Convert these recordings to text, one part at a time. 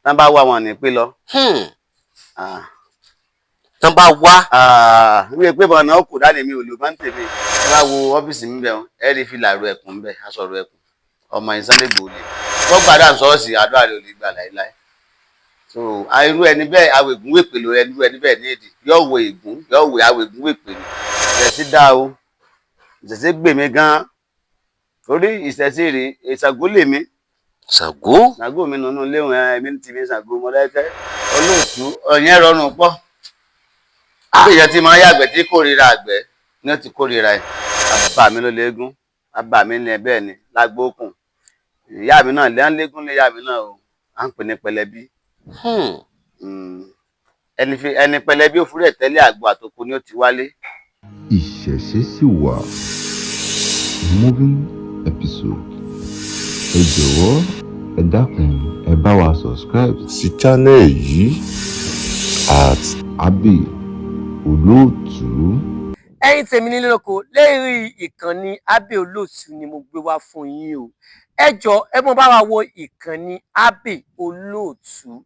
Tán bá wá wọn ní pé lọ. Tán bá wá. Mi pé bọ̀nà ó kù dání mi ò lò bá ń tèmi. Ẹ bá wo ọ́fíìsì mi bẹ̀ wọ́n, ẹ rí fìlà ru ẹkùn bẹ̀, aṣọ ru ẹkùn. Ọmọ Sunday Igboho lè. Wọ́n gbàdúrà ṣọ́ọ̀ṣì, àdúrà rẹ̀ ò lè gbà láéláé. So irú ẹni bẹ́ẹ̀ awègún wèpè lórí irú ẹni bẹ́ẹ̀ ní èdè. Yóò wo ègún, yóò wo awègún wèpè ni. Ìṣẹ̀ṣe dá o. Ìṣẹ̀ṣe gbè mí gan-an. Torí ìṣẹ̀ṣe rèé, Ṣàngó lè mí. Ṣàngó. Ṣàngó mi nínú ilé wọn, èmi ti mi Ṣàngó Mọdákẹ́kẹ́. Olóòtú, ọ̀yẹn rọrùn pọ̀. Bí èèyàn ti máa ń yàgbẹ́ tí kórìíra àgbẹ̀ ni ó ti kórìíra ẹ̀. Bàbá mi ló léégún, bàbá mi ní bẹ́ẹ̀ ni lágbókùn. Ìyá mi náà lẹ́yìn léégún lé ìyá mi náà o, à ń pè ní pẹlẹbí. Ẹni fi ẹni pẹlẹbí ó fúrẹ̀ tẹ́lẹ̀ àgbo àtòkò ni ó ti wálé. Ìṣẹ̀ṣe sì wà, moving episode. Ẹ jọ̀wọ́, ẹ dákun, ẹ bá wa subscribe sí channel yìí @AbeyOlóòtú. Ẹ̀yin tèmi nílé lóko, lórí ìkànnì Abbey Olóòtú ni mo gbé wá fún yín o. Ẹ jọ, ẹ mọ bá wa wo ìkànnì Abbey Olóòtú,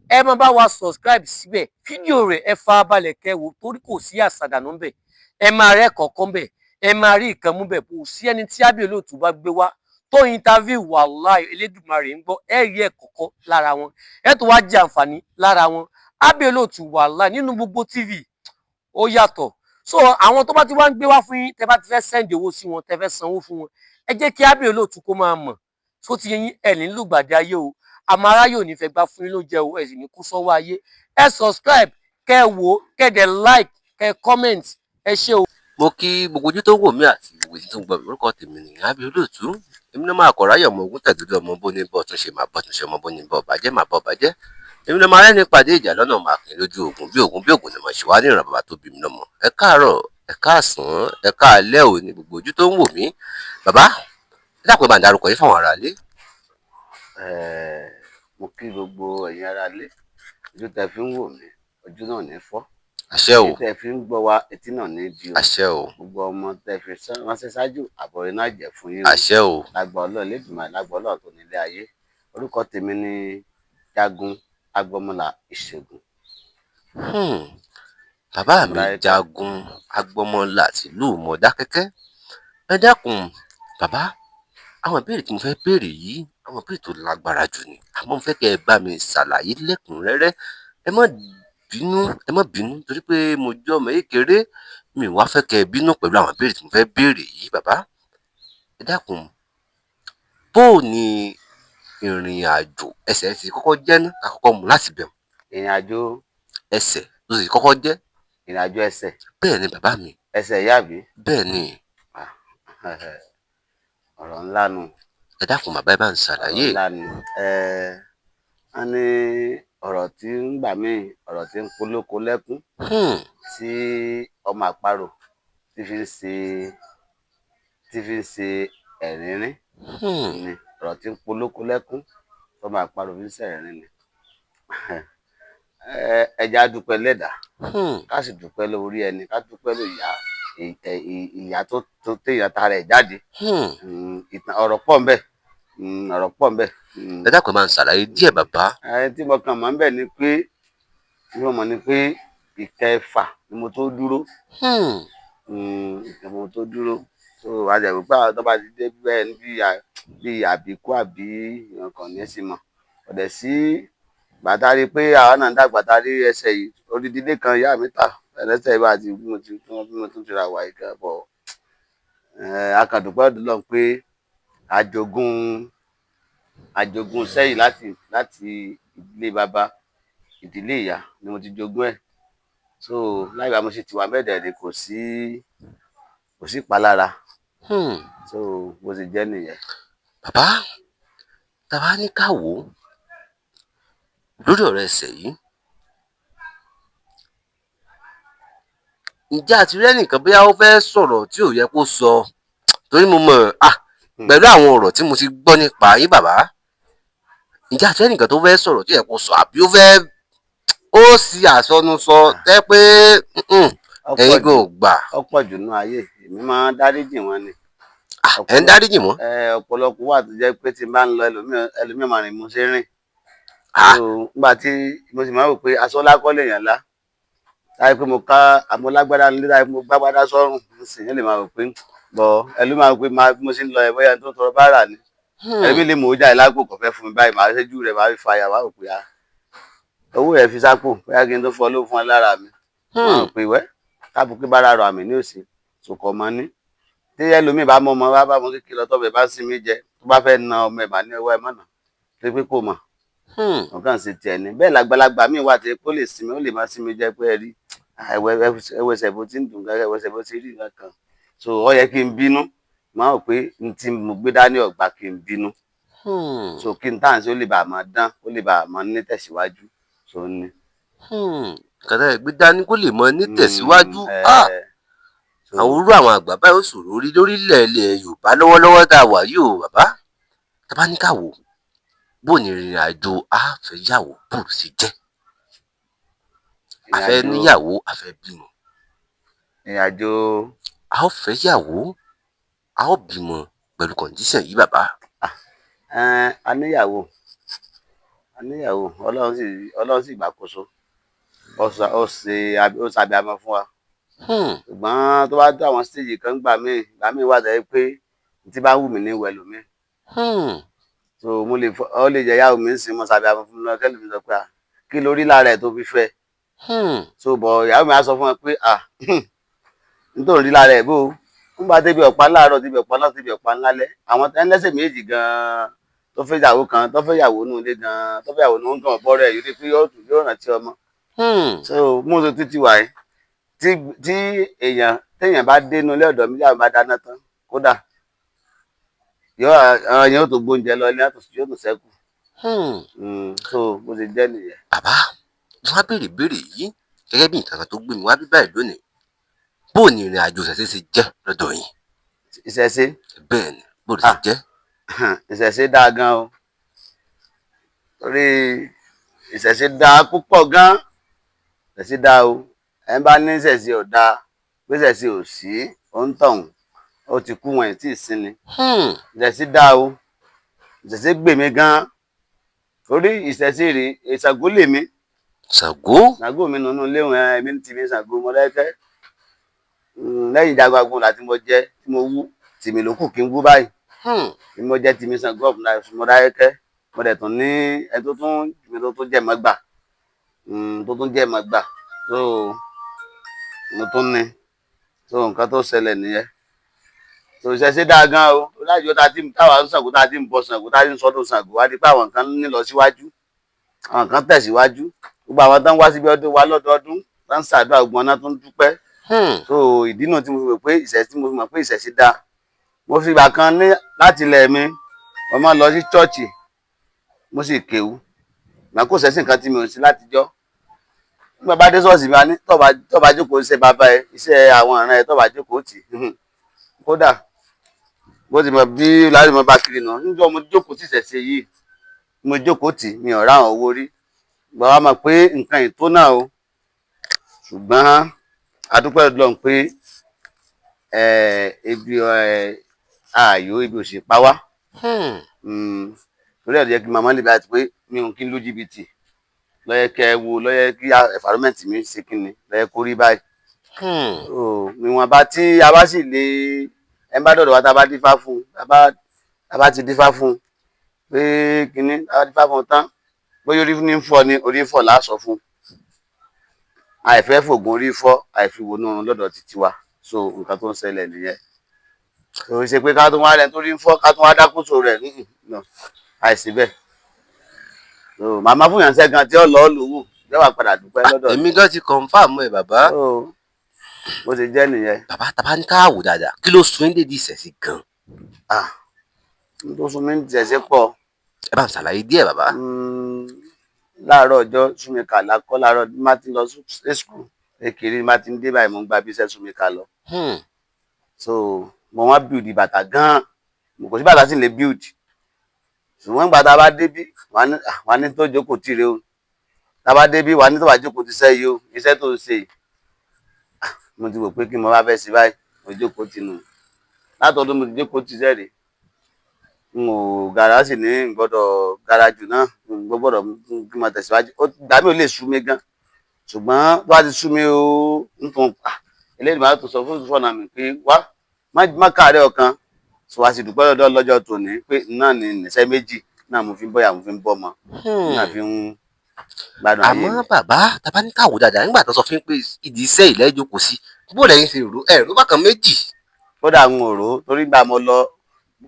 ẹ mọ bá wa subscribe síbẹ̀. Fídíò rẹ̀, ẹ farabalẹ̀ kẹ́ wò, torí kò sí àṣàdànù ńbẹ̀. Ẹ máa rẹ́ kọ̀ọ̀kan ńbẹ̀, ẹ máa rí ìkan mú bẹ̀. Kò sí ẹni tí Abbey Olóòtú bá gbé wá tó interview, wàláì, Elédùmarè ń gbọ́, ẹ rí ẹ̀ kọ̀ọ̀kan lára wọn, ẹ tó wá jẹ àǹfààní lára wọn. Abbey Olóòtú, wàláì, nínú gbogbo TV, ó yàtọ̀. So àwọn tó bá ti wá ń gbé wá fún yín, tẹ bá ti fẹ́ send owó sí wọn, tẹ fẹ́ sanwó fún wọn, ẹ jẹ́ kí Abbey Olóòtú kó máa mọ̀ tó ti yín. Ẹ̀ ní lùgbàdì ayé o, àmọ́ aráyé ò ní fẹ́ gbá fún yín ló jẹ o. Ẹ sì ní kú sọ́wọ́ ayé. Ẹ subscribe, kẹ́ ẹ wò ó, kẹ́ ẹ dẹ̀ like, kẹ́ ẹ comment. Ẹ ṣé o. Mo kí gbogbo ojú tó ń wò mí àti gbogbo etí tó ń gbọ́ mi. Orúkọ tèmi ní Abbey Olóòtú. Èmi náà máa kọ̀ ráyọ̀ ọmọ ogun tẹ̀dúdú, ọmọ bó ní bọ́ tún ṣe máa bọ́ tún ṣe, ọmọ bó ní bọ́ bàjẹ́ máa bọ́ bàjẹ́. Èmi náà máa rẹ́ni pàdé ìjà lọ́nà, máa kìn lójú ogun bí ogun bí ogun ni mo ṣe wá ní ìran bàbá tó bí mi lọ́mọ. Ẹ káàárọ̀, ẹ káàsán, ẹ káalẹ́ ò ní gbogbo ojú tó ń wò mí. Bàbá, ẹ dákun, ẹ bá ń darúkọ yín fáwọn aráalé. Mo kí gbogbo ẹ̀yin aráalé. Ojú tẹ fi ń wò mí, ojú náà ní fọ́. Àṣẹ o. Etí tẹ fi ń gbọ́ wa, etí náà ní di o. Àṣẹ o. Gbogbo ọmọ tẹ fi ránṣẹ́ ṣáájú, àbọ̀rẹ́ náà jẹ́ fún yín o. Àṣẹ o. Lágbà Ọlọ́run Elédùmarè, lágbà Ọlọ́run tó nílé ayé. Orúkọ tèmi ni Jagun Agbọmọlà Ìṣègùn. Bàbá mi. Mọdákẹ́kẹ́. Jagun Agbọmọlà tìlú Mọdákẹ́kẹ́. Ẹ dákun bàbá, àwọn ìbéèrè tí mo fẹ́ béèrè yìí, àwọn ìbéèrè tó lágbára jù ni, àmọ́ mo fẹ́ kẹ́ ẹ bá mi ṣàlàyé lẹ́kùnrẹ́rẹ́. Ẹ má bínú, ẹ má bínú, torí pé mo jẹ́ ọmọ kékeré, mi ò wá fẹ́ kẹ́ ẹ bínú pẹ̀lú àwọn ìbéèrè tí mo fẹ́ béèrè yìí. Bàbá, ẹ dákun, bó o ní ìrìn àjò ẹsẹ̀ ti kọ́kọ́ jẹ́ ná, ká kọ́kọ́ mú láti bẹ̀. Ìrìn àjò ẹsẹ̀ ló sì kọ́kọ́ jẹ́. Ìrìn àjò ẹsẹ̀? Bẹ́ẹ̀ ni, bàbá mi. Ẹsẹ̀ ìyá àbí? Bẹ́ẹ̀ ni. Ọ̀rọ̀ ńlá nu. Ẹ dákun bàbá, ẹ bá ń ṣàlàyé. Ọ̀rọ̀ ńlá ni. Wọ́n ní ọ̀rọ̀ tí ń gbà míì, ọ̀rọ̀ tí ń polóko lẹ́kún, tí ọmọ àparò tí fi ń ṣe ẹ̀rínrín ni. Ọ̀rọ̀ tí ń polóko lẹ́kún, tọmọ àparò fi ń ṣẹ̀rínrín ni. Ẹ jẹ́ á dúpẹ́ lẹ́dàá, ká sì dúpẹ́ lórí ẹni, ká dúpẹ́ lórí ìyá, ìyá tó téèyàn tara ẹ̀ jáde. Ìtàn ọ̀rọ̀ pọ̀ ńbẹ̀, ọ̀rọ̀ pọ̀ ńbẹ̀. Ẹ dákun, ẹ bá ń ṣàlàyé díẹ̀, bàbá. Ẹni tí mo kàn mọ̀ ńbẹ̀ ni pé, tí mo mọ̀ ni pé ìkẹfà ni mo tó dúró. Ìkẹfà mo tó dúró. So a jẹ́ wípé àwọn tó bá ti dé bẹ́ẹ̀ ní bí àbíkú àbí nǹkan ní sí mọ̀. Kò dẹ̀ sí ìgbà tá a rí pé àwa náà ń dàgbà, tá a rí ẹsẹ̀ yìí, odidi ilé kan ìyá mi tà ẹlẹ́sẹ̀ yìí bá ti bí mo ti bí mo tún ti ra wà yìí kan bọ̀. A kàn dúpẹ́ lọ́dọ̀ Ọlọ́run pé àjogún sẹ́yìn láti ìdílé bàbá, ìdílé ìyá ni mo ti jogún ẹ̀. So láì bá mo ṣe ti wà bẹ́ẹ̀ dẹ̀ ni kò sí ìpalára. So bó ṣe jẹ́ nìyẹn. Bàbá, tá a bá ní ká wò ó lórí ọ̀rọ̀ ẹsẹ̀ yìí, ǹjẹ́ a ti rí ẹnìkan bóyá ó fẹ́ sọ̀rọ̀ tí ò yẹ kó sọ? Torí mo mọ̀ pẹ̀lú àwọn ọ̀rọ̀ tí mo ti gbọ́ nípa yín, bàbá, ǹjẹ́ a ti rí ẹnìkan tó fẹ́ sọ̀rọ̀ tí ò yẹ kó sọ, àbí ó fẹ́ ó sì àsọnusọ tẹ́ pé ẹ̀yin kò gbà? Ó pọ̀ jù nínú ayé, èmi máa ń dáríjì wọ́n ni. Ẹ̀ ń dáríjì wọ́n? Ọ̀pọ̀lọpọ̀ wà tó jẹ́ pé tí n bá ń lọ, ẹlòmíì máa rìn mo ṣe rìn. So nígbà tí mo sì máa ń rò pé aṣọ ńlá kọ́ lèèyàn lá, táyé pé mo ká àmọ́ lágbádá nílé, táyé pé mo gbágbádá sọ́rùn nísìnyí, lè máa rò pé bọ̀ ẹlú máa rò pé máa bí mo ṣe ń lọ ẹ̀ bóyá tó ń tọrọ báárà ni. Ẹlòmíì lè mú owó jáde lápò kò fẹ́ fún mi báyìí, màá ṣẹ́jú rẹ̀, màá fi fàyà, wá rò pé ah, owó rẹ̀ fi sápò, bóyá kí n tó fọ́ ló fún ọ lára mi. Máa rò pé wẹ́ káàbù pé bára rọ àmì ní òsì sòkò ọmọ ní. Tí ẹlòmíì bá mọ ọmọ wá bá mọ kékeré lọ tọ́bẹ̀ bá sinmi jẹ, tó bá fẹ́ na ọmọ ẹ̀ mà ní ọwọ́ ẹ̀ mọ̀nà tó pé kò mọ̀, wọn kàn ṣe tiẹ̀ ní. Bẹ́ẹ̀ làgbàlagbà míì wà tí ó lè sinmi, ó lè má sinmi jẹ pé ẹ rí ẹwẹsẹ̀ bó ti ń dùn gẹ́gẹ́, ẹwẹsẹ̀ bó ti rí nǹkan kan. So ó yẹ kí n bínú, máa rò pé n tí mo gbé dání ọ̀gbà kí n bínú. So kí n tá à ń ṣe ó lè bàa máa dán, ó lè bàa máa ní tẹ̀síwájú. So ní. Nǹkan tẹ́ ẹ gbé dání kó lè mọ ní tẹ̀síwájú. Àwọn irú àwọn àgbà báyìí ó ṣòro rí lórílẹ̀ ilẹ̀ Yorùbá lọ́wọ́lọ́wọ́ tá a wà yìí o. Bàbá, tá a bá ní ká wò bó ní ìrìn àjò àfẹ́yàwó bò sí jẹ́, àfẹ́ níyàwó, àfẹ́ bímọ. Ìrìn àjò A ó fẹ́yàwó, a ó bímọ pẹ̀lú condition yìí, bàbá. A níyàwó, a níyàwó, Ọlọ́run sì gbàkóso, ó ṣe ó ṣàbíamọ fún wa. Ṣùgbọ́n tó bá tó àwọn stage kan gbà míì wà tẹ́ pé tí bá wù mí ní wẹ̀ lómi. So mo lè fọ ọ lè jẹ ìyàwó mi ń sìn mọ́ ṣàbíamọ fún mi lọ, kẹ́lẹ́ mi sọ pé kí lórí lára ẹ̀ tó fi fẹ́. So bọ̀ ìyàwó mi á sọ fún ẹ pé nítorí rí lára ẹ̀ bó ń bá débi ọ̀pá láàárọ̀, débi ọ̀pá náà, débi ọ̀pá ńlálẹ́, àwọn ẹlẹ́sẹ̀ méjì gan-an tó fẹ́ ìyàwó kan, tó fẹ́ ìyàwó nù ilé gan-an, tó fẹ́ ìyàwó nù gan bọ́rẹ̀ yìí rí pé yóò rántí ọmọ. So mú tó títí wà yìí tí èèyàn téèyàn bá dénú ilé ọ̀dọ̀ mi, yàrá bá dáná tán, kódà yóò àwọn yóò tó gbóúnjẹ lọ ilé yóò tó ṣẹ́kù. So bó ṣe jẹ́ nìyẹn. Bàbá, mo wá béèrè béèrè yìí gẹ́gẹ́ bí nǹkan kan tó gbé mi wá bí báyìí lónìí. Bó ní ìrìn àjò ìṣẹ̀ṣe ṣe jẹ́ lọ́dọ̀ yín? Ìṣẹ̀ṣe? Bẹ́ẹ̀ ni, bó ló ṣe jẹ́? Ìṣẹ̀ṣe dáa gan o, torí ìṣẹ̀ṣe dáa púpọ̀ gan. Ìṣẹ̀ṣe dáa o. Ẹ̀ ń bá ní ìṣẹ̀ṣe ò dáa, pé ìṣẹ̀ṣe ò sí, ó ń tọ̀hún ó ti kú, wọn ì tí ì sinmi. Ìṣẹ̀ṣe dáa o, ìṣẹ̀ṣe gbè mí gan, torí ìṣẹ̀ṣe rèé, Ṣàngó lèmi. Ṣàngó? Ṣàngó mi nínú ilé wọn, èmi ti mi Ṣàngó Mọdákẹ́kẹ́. Lẹ́yìn Jagunjagun láti mo jẹ́ tí mo wú tìmí ló kù kí n wú báyìí. Tí mo jẹ́ tìmí Ṣàngó of Mọdákẹ́kẹ́, mo dẹ̀ tún ní ẹni tó tún mi tó tún jẹ́ mọ́gbà, tó tún jẹ́ mọ́gbà, so mo tún ní. So nǹkan tó ṣẹlẹ̀ nìyẹn. So ìṣẹ̀ṣe dáa gan o. Lájọ tá a ti táwa ń Ṣàngó, tá a ti ń bọ Ṣàngó, tá a ti ń sọdún Ṣàngó, wá di pé àwọn kan ní lọ síwájú, àwọn kan tẹ̀síwájú. Gbogbo àwọn tó ń wá síbi ọdún wa lọ́dọọdún, tó ń ṣàdúrà, gbogbo wọn náà tó ń dúpẹ́. So ìdí náà tí mo fi mọ̀ pé ìṣẹ̀ṣe, tí mo fi mọ̀ pé ìṣẹ̀ṣe dáa, mo fi ìgbà kan ní láti ilẹ̀ mi, mo máa ń lọ sí chọ́ọ̀chì, mo sì kéwú ìgbà kò sẹ́sìn kan tí mi ò sí látijọ́. Nígbà bá dé ṣọ́ọ̀ṣì mi, wá ní tó bá jókòó iṣẹ́ bàbá ẹ, iṣẹ́ àwọn ọ̀ràn ẹ, tó bá jókòó tì, kódà bó ti mọ bí láti mọ bá kiri nù. Níjọ́ mo jókòó tì ìṣẹ̀ṣe yìí, mo jókòó tì, mi ò ráwọn owó rí gbà wá mọ̀ pé nǹkan ìtó náà o. Ṣùgbọ́n a dúpẹ́ Ọlọ́run pé ebi ààyò ibi ò sì pa wá. Torí ẹ̀ ló jẹ́ kí màmá lè bá ti pé mi ò kí ń lu jìbìtì lọ́yẹ kẹ́ ẹ wo lọ́yẹ kí environment mi ṣe kí ni lọ́yẹ kó rí báyìí. Ìwọ̀nba tí a bá sì lè ẹ bá dọ̀dọ̀ wa, tá a bá dífá fún un, tá a bá ti dífá fún un pé kínní, tá a bá dífá fún un tán, bóyá orí ní ń fọ́ ni, orí ń fọ́ là á sọ fún un. Àìfẹ́ fògùn orí fọ́, àìfi wọnú oorun lọ́dọ̀ títí wa. So nǹkan tó ń ṣẹlẹ̀ nìyẹn. Kò ṣe pé ká tún wá rẹ torí ń fọ́, ká tún wá dákúnso rẹ̀, àìsí bẹ́ẹ̀. So màmá fún yàn sẹ́gan tí ó lọ́ọ́ lò wò yóò wá padà dúpẹ́ lọ́dọ̀. Èmi gan ti confirm ẹ, bàbá. So bó ṣe jẹ́ nìyẹn. Bàbá, tàbá ní ká wò dáadáa, kí ló sún yín dédìí ìṣẹ̀ṣe gan? Ah, n tó sún mi ń ìṣẹ̀ṣe pọ̀. Ẹ bá ń ṣàlàyé díẹ̀, bàbá. Láàárọ̀ ọjọ́ súnmi kà lákọ́ láàárọ̀ bí má ti lọ sí school kékeré, má ti ń dé báyìí, mo ń gba bí iṣẹ́ súnmi kà lọ. So mo wá build bàtà gan-an, kò sí bàtà tí ń lè build. Ṣùgbọ́n ìgbà tá a bá débí, wà ní tó jókòó tì rè o, tá a bá débí, wà ní tó bá jókòó ti sẹ́ yìí o, iṣẹ́ tó ń ṣe yìí. Mo ti wò pé kí mo bá fẹ́ ṣe báyìí, mo jókòó tì nù. Látọdún mo ti jókòó tì sẹ́rìí. N ò gara sì ní gbọ́dọ̀ gara jù náà, n gbọ́dọ̀ kí n máa tẹ̀síwájú. Ìgbà mi ò lè sú mi gan, ṣùgbọ́n tó bá ti sú mi o, n tún eléyìí máa tún sọ fún fọ́nà mi pé wá má káàárẹ̀ ọkàn. Sọ wá sí dúpẹ́ lọ́dọ̀ lọ́jọ́ tòní pé náà ni níṣẹ́ méjì náà mo fi ń bọ́yà, mo fi ń bọ́ ọmọ, náà fi ń gbádùn ayé Àmọ́ mi. bàbá, tàbá ní káwọ́ dáadáa nígbà tó sọ fún yín pé ìdí iṣẹ́ ìlẹ́ jókòó sí, bó lẹ́yìn ṣe rò ẹ̀ ló bákan méjì? Kódà ń rò ó torí gbà mo lọ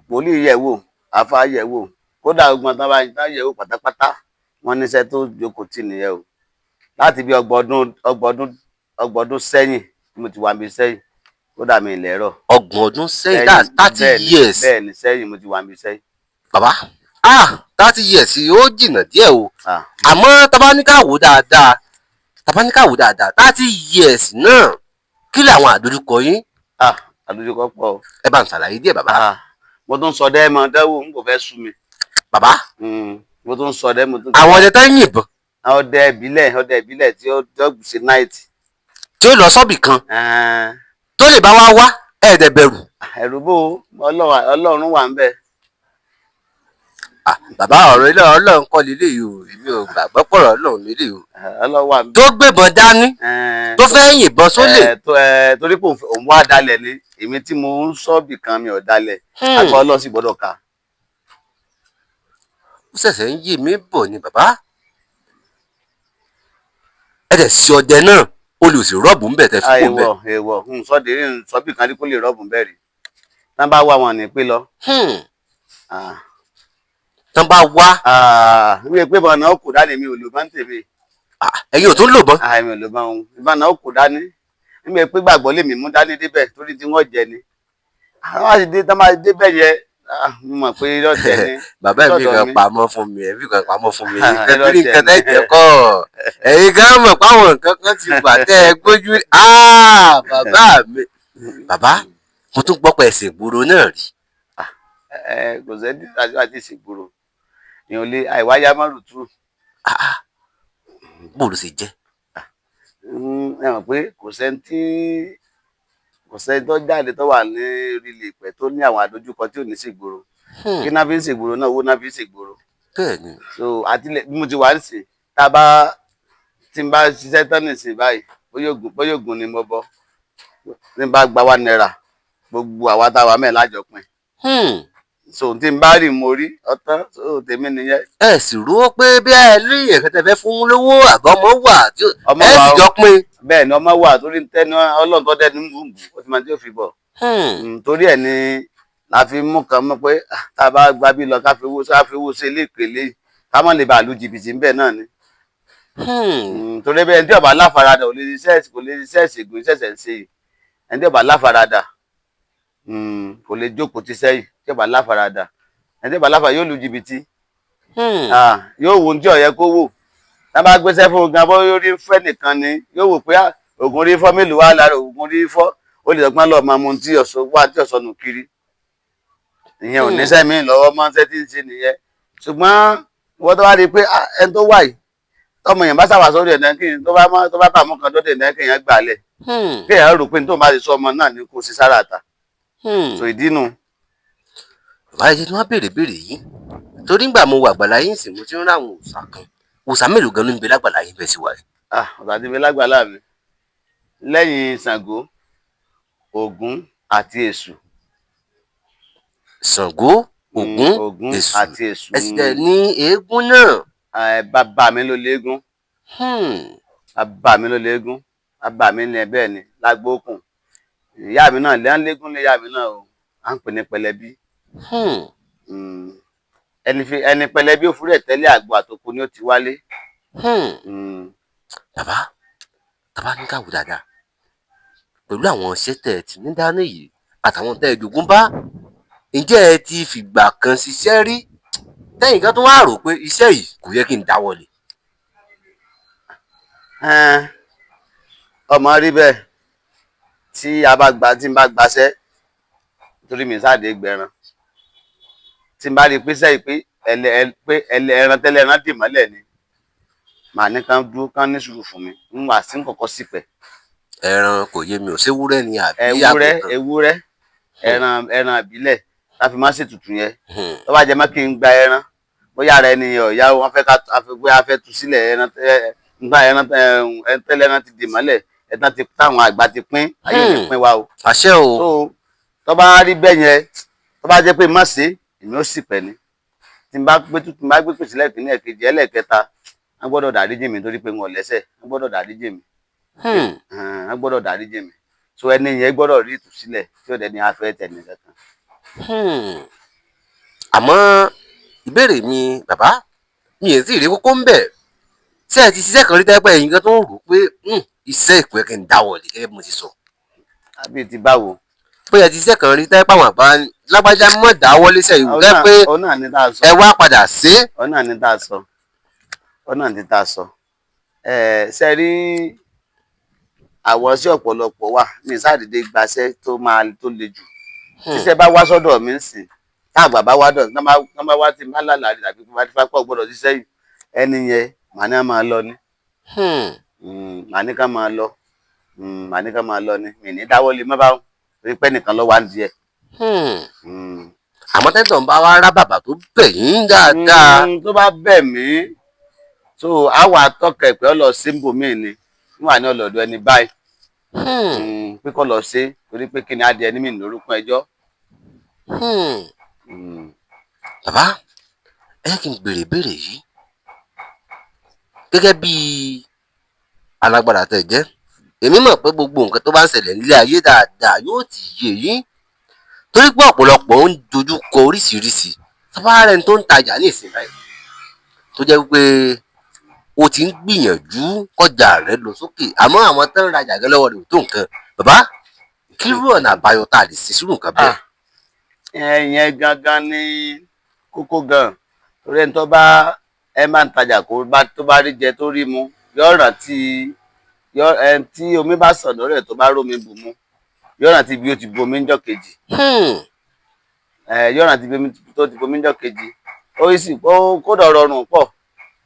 wòlíì yẹ̀ wò, àfa yẹ̀ wò, kódà ogun tán bá tán yẹ̀ wò pátápátá, wọ́n níṣẹ́ tó jókòó tì nìyẹn o. Láti bí 30 ọdún sẹ́yìn tí mo ti wà níbi sẹ́yìn, kódà mi lẹ́rọ̀. 30 ọdún sẹ́yìn, that's 30 years. Bẹ́ẹ̀ ni, sẹ́yìn mo ti wà níbi sẹ́yìn. Bàbá, 30 years ó jìnnà díẹ̀ o. Àmọ́ tàbá ní ká wò dáadáa, tàbá ní ká wò dáadáa, 30 years náà, kí làwọn àdójúkọ yín? Àdójúkọ pọ̀ o. Ẹ bá ń ṣàlàyé díẹ̀, bàbá. Mo tún sọ dẹ́ mọ dẹ́wò, n kò fẹ́ sú mi. Bàbá. Mo tún sọ dẹ́, mo tún. Àwọn ọdẹ tó ń yìnbọn. Ọdẹ ìbílẹ̀ tí ó ṣe night. Tí ó lọ sọ́bì kan tó lè bá wa wá, ẹ̀ẹ́dẹ̀ bẹ̀rù? Ẹ̀rù bò ó, Ọlọ́run wà ń bẹ̀. Bàbá, ọ̀rọ̀ ilé Ọlọ́run kọ́ lélẹ̀ yìí o, èmi ò gbàgbọ́ pọ̀rọ̀ Ọlọ́run lélẹ̀ o. Ọlọ́run wà ń bẹ̀. Tó gbébọn dání, tó fẹ́ yìnbọn sólè. Torí pé òun wá dalẹ̀ ni, èmi tí mo ń sọ́ọ̀bì kan mi ò dalẹ̀, àgbà Ọlọ́run sì gbọ́dọ̀ ká. Ó ṣẹ̀ṣẹ̀ ń yé mi bọ̀ ni, bàbá. Ẹ dẹ̀ sí ọdẹ náà, olùsí rọ́ọ̀bù ń bẹ̀ tẹ́ fi kó ń bẹ̀. Èèwọ̀, èèwọ̀, sọ́ọ̀dẹ̀ ń sọ́ọ̀bì kan rí kó lè rọ́ọ̀bù bẹ́ẹ̀ rí, tán bá wà wọn ní pé lọ. Tán bá wá. Wíwé pé bọ̀nà ó kò dání, mi ò lò bá ń tèmi. Ẹ̀yin ò tún lò bọ́n. Mi ò lò bá òun, ìbọn náà ó kò dání níbi pé gbàgbọ́ lèmi mú dání débẹ̀ torí tí wọ́n jẹ ni. Àwọn àti dé tán bá débẹ̀ yẹ, mo mọ̀ pé irọ́ jẹ ni. Bàbá mi Lọ́dọ̀ kan mi. pamọ́ fún mi, ẹ̀mí kan pamọ́ fún mi. Irọ́ Ẹbí jẹ nǹkan ni. tẹ́ jẹ́ kọ́, ẹ̀yin gan mọ̀ páwọn nǹkan kan ti wà tẹ́ ẹ gbójú. Bàbá mi, bàbá, mo tún gbọ́ pé ẹ̀sìn ìgboro náà rí. Ẹ kò sẹ́ni àti ìsìgboro èèyàn lè àìwáyá márùtù. Bó ló ṣe jẹ́? Ẹ mọ̀ pé kò sẹ́ni tó jáde tó wà ní orílẹ̀ ìpẹ́ tó ní àwọn àdójúkọ tí ò ní ṣègboro. Kí náà fi ń ṣègboro náà? Owó náà fi ń ṣègboro. Bẹ́ẹ̀ ni. So àtìlẹ bí mo ti wà nísìn, tá a bá tí n bá ṣiṣẹ́ tán nísìn báyìí, bóyá Ògùn ni mo bọ́, tí n bá gba ₦1, gbogbo àwa tá a wà mẹ́ẹ̀ lájọ pín. So tí n bá rí, mo rí ọtán, so tèmi nìyẹn. Ẹ sì rò ó pé bí ẹ ní ẹ̀fẹ́ tẹ́ fẹ́ fún lówó àbọ̀mọ́ wà tí Ọmọ ẹ wa sì o. jọ pín. Bẹ́ẹ̀ ni, ọmọ wà torí tẹnu Ọlọ́run tó dẹnu bùbù, ó ti máa tí ó fi bọ̀. Torí ẹ̀ ni la fi mú kan mọ́ pé tá a bá gba bí lọ, ká fi owó sí ilé ìpele, ká má lè bàa lu jìbìtì ńbẹ̀ náà ni. Torí bẹ́ẹ̀, ẹni tí ó bá láfaradà ò lè ṣiṣẹ́, kò lè ṣiṣẹ́ ìṣègùn iṣẹ́ ń ṣe yìí. Ẹni tí ó bá láfaradà kò lè jókòó ti sẹ́yìn. Tí ó bá láfaradà, ẹni tí ó bá láfaradà yóò lu jìbìtì. Yóò wo ohun tí ó yẹ kó wò. Tá a bá gbéṣẹ́ fún un gan, bó rí fẹ́ nìkan ni yóò wò pé oògùn orí fọ́ mélòó wà lára oògùn orí fọ́, ó lè dọ́gbọ́n lọ́ọ́ máa mu ohun tí ọ̀sọ́ wá tí ọ̀sọ́ nù kiri. Ìyẹn ò níṣẹ́ mi lọ́wọ́ mọ́, ṣẹ́ tí ń ṣe nìyẹn. Ṣùgbọ́n wọ́n tó wá rí i pé ẹni tó wà yìí, tọmọ èèyàn bá ṣàwà sórí ẹ̀dá, kí tó bá tó bá bá mú kan dọ́dẹ̀ ẹ̀dá, kéèyàn gbà lẹ̀, kéèyàn rò pé ní tó bá ti sọ ọmọ náà ní kó sí sára àtà. So ìdí nu. Bàbá yìí tí wọ́n béèrè béèrè yìí torí ngbà mo wà àgbàlá yín sì, mo ti ń ráwọn òòṣà kan. Òòṣà mélòó gan ló ń bẹ lágbàlá yín bẹ́ẹ̀ sì wà yìí? Ọ̀sà ti fi lágbàlá mi lẹ́yìn Ṣàngó, Ògún àti Èṣù. Ṣàngó, Ògún, Ògún Èṣù. Àti Èṣù. Ẹ sì tẹ ní eégún náà. Bàbá mi ló léégún. Bàbá mi ló léégún, bàbá mi ní bẹ́ẹ̀ ni lágbókùn. Ìyá mi náà lẹ́yìn léégún ní ìyá mi náà o, à ń pè ní Pẹlẹbí. Ẹni fi ẹni Pẹlẹbí ó fúrẹ̀ tẹ́lẹ̀, àgbo àtòkù ni ó ti wálé. Bàbá, bàbá, ní ká wò dáadáa pẹ̀lú àwọn iṣẹ́ tẹ̀ ẹ ti ní dání yìí àtàwọn tẹ́ ẹ jogún bá, ǹjẹ́ ẹ ti fìgbà kan ṣiṣẹ́ rí tẹ́yìn kan tó wá rò pé iṣẹ́ yìí kò yẹ kí n dáwọ́ lé? Ọmọ rí bẹ́ẹ̀, tí a bá gba, tí n bá gbaṣẹ́, torí mi sáàdé gbẹran, tí n bá rí i pé sẹ́yìn pé ẹlẹ pé ẹlẹ ẹran tẹ́lẹ̀ ẹran dì mọ́lẹ̀ ni, màá ní kán dúró, kán ní sùúrù fún mi, ń wà sí kọ̀kọ́ sípẹ̀. Ẹran kò yé mi ò, ṣé ewúrẹ́ ni àbí Ewúrẹ́. àgùntàn? Ewúrẹ́, ẹran ìbílẹ̀. tá fi máa ń ṣètùtù yẹn, tó bá jẹ mọ́ kí n gba ẹran, bóyá ara ẹni ọ̀yá wọn fẹ́ ká bóyá a fẹ́ tú sílẹ̀ ẹran, nígbà ẹran tẹ́lẹ̀, ẹran ti dì mọ́lẹ̀, ẹran ti táwọn àgbà ti pín ayé ti pín wa o. Àṣẹ o. So tó bá rí bẹ́ẹ̀ yẹn, tó bá jẹ́ pé má ṣe, èmi ó sì pẹ̀ ni. Tí n bá gbé tí n bá gbé pèsè lẹ́ẹ̀kínní, ẹ̀kejì, ẹlẹ́ẹ̀kẹta, wọ́n gbọ́dọ̀ dáríjì mi torí pé wọn ò lẹ́sẹ̀. Wọ́n gbọ́dọ̀ dáríjì mi. Wọ́n gbọ́dọ̀ dáríjì mi. So ẹni yẹn gbọ́dọ̀ rí ìtúsílẹ̀ tí ò dẹ̀ ní afẹ́ tẹ̀ ní kankan. Àmọ́ ìbéèrè mi, bàbá mi ò tí ì rí kókó ń bẹ̀. Ṣé ẹ ti ṣiṣẹ́ kan rí tẹ́pẹ́ ẹ̀yin kan tó ń rò pé iṣẹ́ ìpẹ́ kí n dáwọ́ lé gẹ́gẹ́ bí mo ti sọ? Àbí ti báwo? Bóyá ti ṣiṣẹ́ kan rí tẹ́pẹ́ àwọn àbá lágbájá mọ̀ dáwọ́ léṣẹ̀ yìí tẹ́ pé Òun náà ní tá a sọ. ẹ wá padà ṣe é. Òun náà ní tá a sọ. Òun náà ní tá a sọ. Ṣe rí àwọn sí ọ̀pọ̀lọpọ̀ wà ní sádìde gbaṣẹ́ tó máa tó le jù. Tíṣẹ́ bá wá sọ́dọ̀ mi ń sìn, táàgbà bá wá dọ̀, tán bá wá tí má lálàá tàbí bá ti fapá gbọ́dọ̀ ṣiṣẹ́ yìí, ẹni yẹn màá ní á máa lọ ni. Màá ní ká máa lọ. Màá ní ká máa lọ ni. Mi ní dáwọ́ lé mọ́ báwọn torí pé nìkan ló wà ń díẹ̀. Àmọ́ tẹ́tọ̀ ń bá wá rá bàbà tó bẹ̀ yín dáadáa. Tó bá bẹ̀ mí, so àwọn atọ́kẹ̀ pé ọ lọ sí ibòmíì ni wọ́n wà ní ọlọ́dọ̀ ẹni báyìí, pé kọ́ lọ sí, torí pé kí ni adìẹ ní mi lórúkọ ẹjọ́. Bàbá, ẹ jẹ́ kí n béèrè ìbéèrè yìí gẹ́gẹ́ bí alágbára tẹ́ jẹ́. Èmi mọ̀ pé gbogbo nǹkan tó bá ń ṣẹlẹ̀ nílé ayé dáadáa yóò ti yé yín, torí pé ọ̀pọ̀lọpọ̀ ń dojú kọ oríṣiríṣi. Tábà rẹ̀ tó ń tajà ní ìsìn báyìí tó jẹ́ pé o ti ń gbìyànjú kọjá rẹ̀ lọ sókè, àmọ́ àwọn tó ń rajà gẹ́ lọ́wọ́ rẹ̀ ò tó nǹkan, bàbá, kí irú ọ̀nà àbáyọ tá a lè ṣe sírù nǹkan bẹ́ẹ̀? Ìyẹn gangan ní kókó gan, torí ẹni tó bá ẹ máa ń tajà kó bá tó bá rí jẹ tó rí mu, yóò rántí yọ ẹ tí omi bá sàn lọ́rẹ̀ tó bá rómi bù mu, yóò rántí bí ó ti bomi ńjọ́ kejì. Yóò rántí bí tó ti bomi ńjọ́ kejì. Ó sì ó kódà rọrùn pọ̀,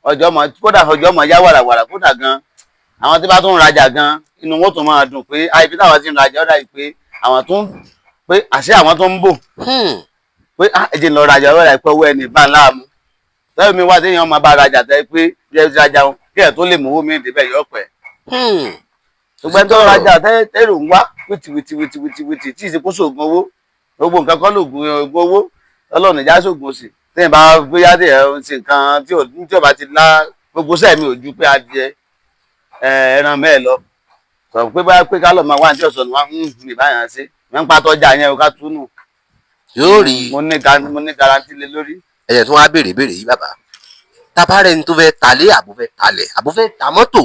ọjọ́ mọ kódà ọjọ́ mọ yá wàràwàrà, kódà gan àwọn tí bá tún ń rajà gan inú wọn tún máa dùn pé ibi táwọn ti ń rajà, ó dàbí pé àwọn tún pé àṣé àwọn tó ń bò pé ẹ jẹ́ n lọ rajà, ó dàbí pé owó ẹni bá ń láàmú lẹ́yìn mi wá téèyàn máa bá rajà tẹ́ pé bí ẹ ti rajà wọn kí ẹ̀ tó lè mú owó mi débẹ̀ yọ pẹ́. Ṣùgbọ́n tó rajà tẹ́rù ń wá wìtìwìtì wìtìwìtì wìtì tí ìsìnkú sóògùn owó, gbogbo nǹkan kọ́ lóògùn owó, Ọlọ́run ìjà sóògùn òsì. Téèyàn bá bóyá téèyàn ń ṣe nǹkan tí ò bá ti lá gbogbo sẹ́mi ò ju pé adìẹ ẹran mẹ́ẹ̀ lọ sọ pé báyà pé kálọ̀ máa wá ní ọ̀sán wa ń mi báyà ṣe wọ́n ń pa tọ́jà yẹn o ká túnú. Yóò rí. Mo ní garanti lé lórí. Ẹ̀yẹ̀ tí wọ́n á béèrè béèrè yìí, bàbá, tábà rẹ̀ ní tó fẹ́ talé àbò fẹ́ talẹ̀ àbò fẹ́ ta mọ́tò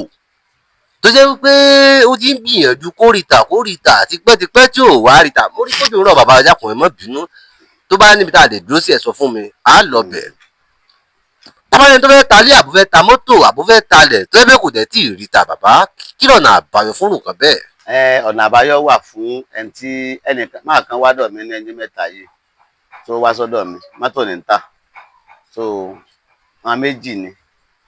tó jẹ́ wípé ó ti ń gbìyànjú kórìtà kórìtà tipẹ́tipẹ́ tí ò wá ríta, mo rí kójú rọ̀, bàbá ọjà kùnrin, mọ́ bínú, tó bá níbi tá a lè dúró sí ẹ̀ sọ fún mi, á lọ bẹ̀. Tábà rẹ̀ ní tó fẹ́ talé àbò fẹ́ ta mọ́tò àbò fẹ́ talẹ̀ tó yẹ pé kò dẹ̀ tí ì ríta, bàbá, kí lọ́nà àbáyọ fún nǹkan bẹ́ẹ̀? Ọ̀nà àbáyọ wà fún ẹni tí ẹnìkan máa kan wá dọ̀ mí ní ẹni mẹ́ta yìí tó wá sọ́dọ̀ mi, mọ́tò ní ń tà. So àwọn méjì ni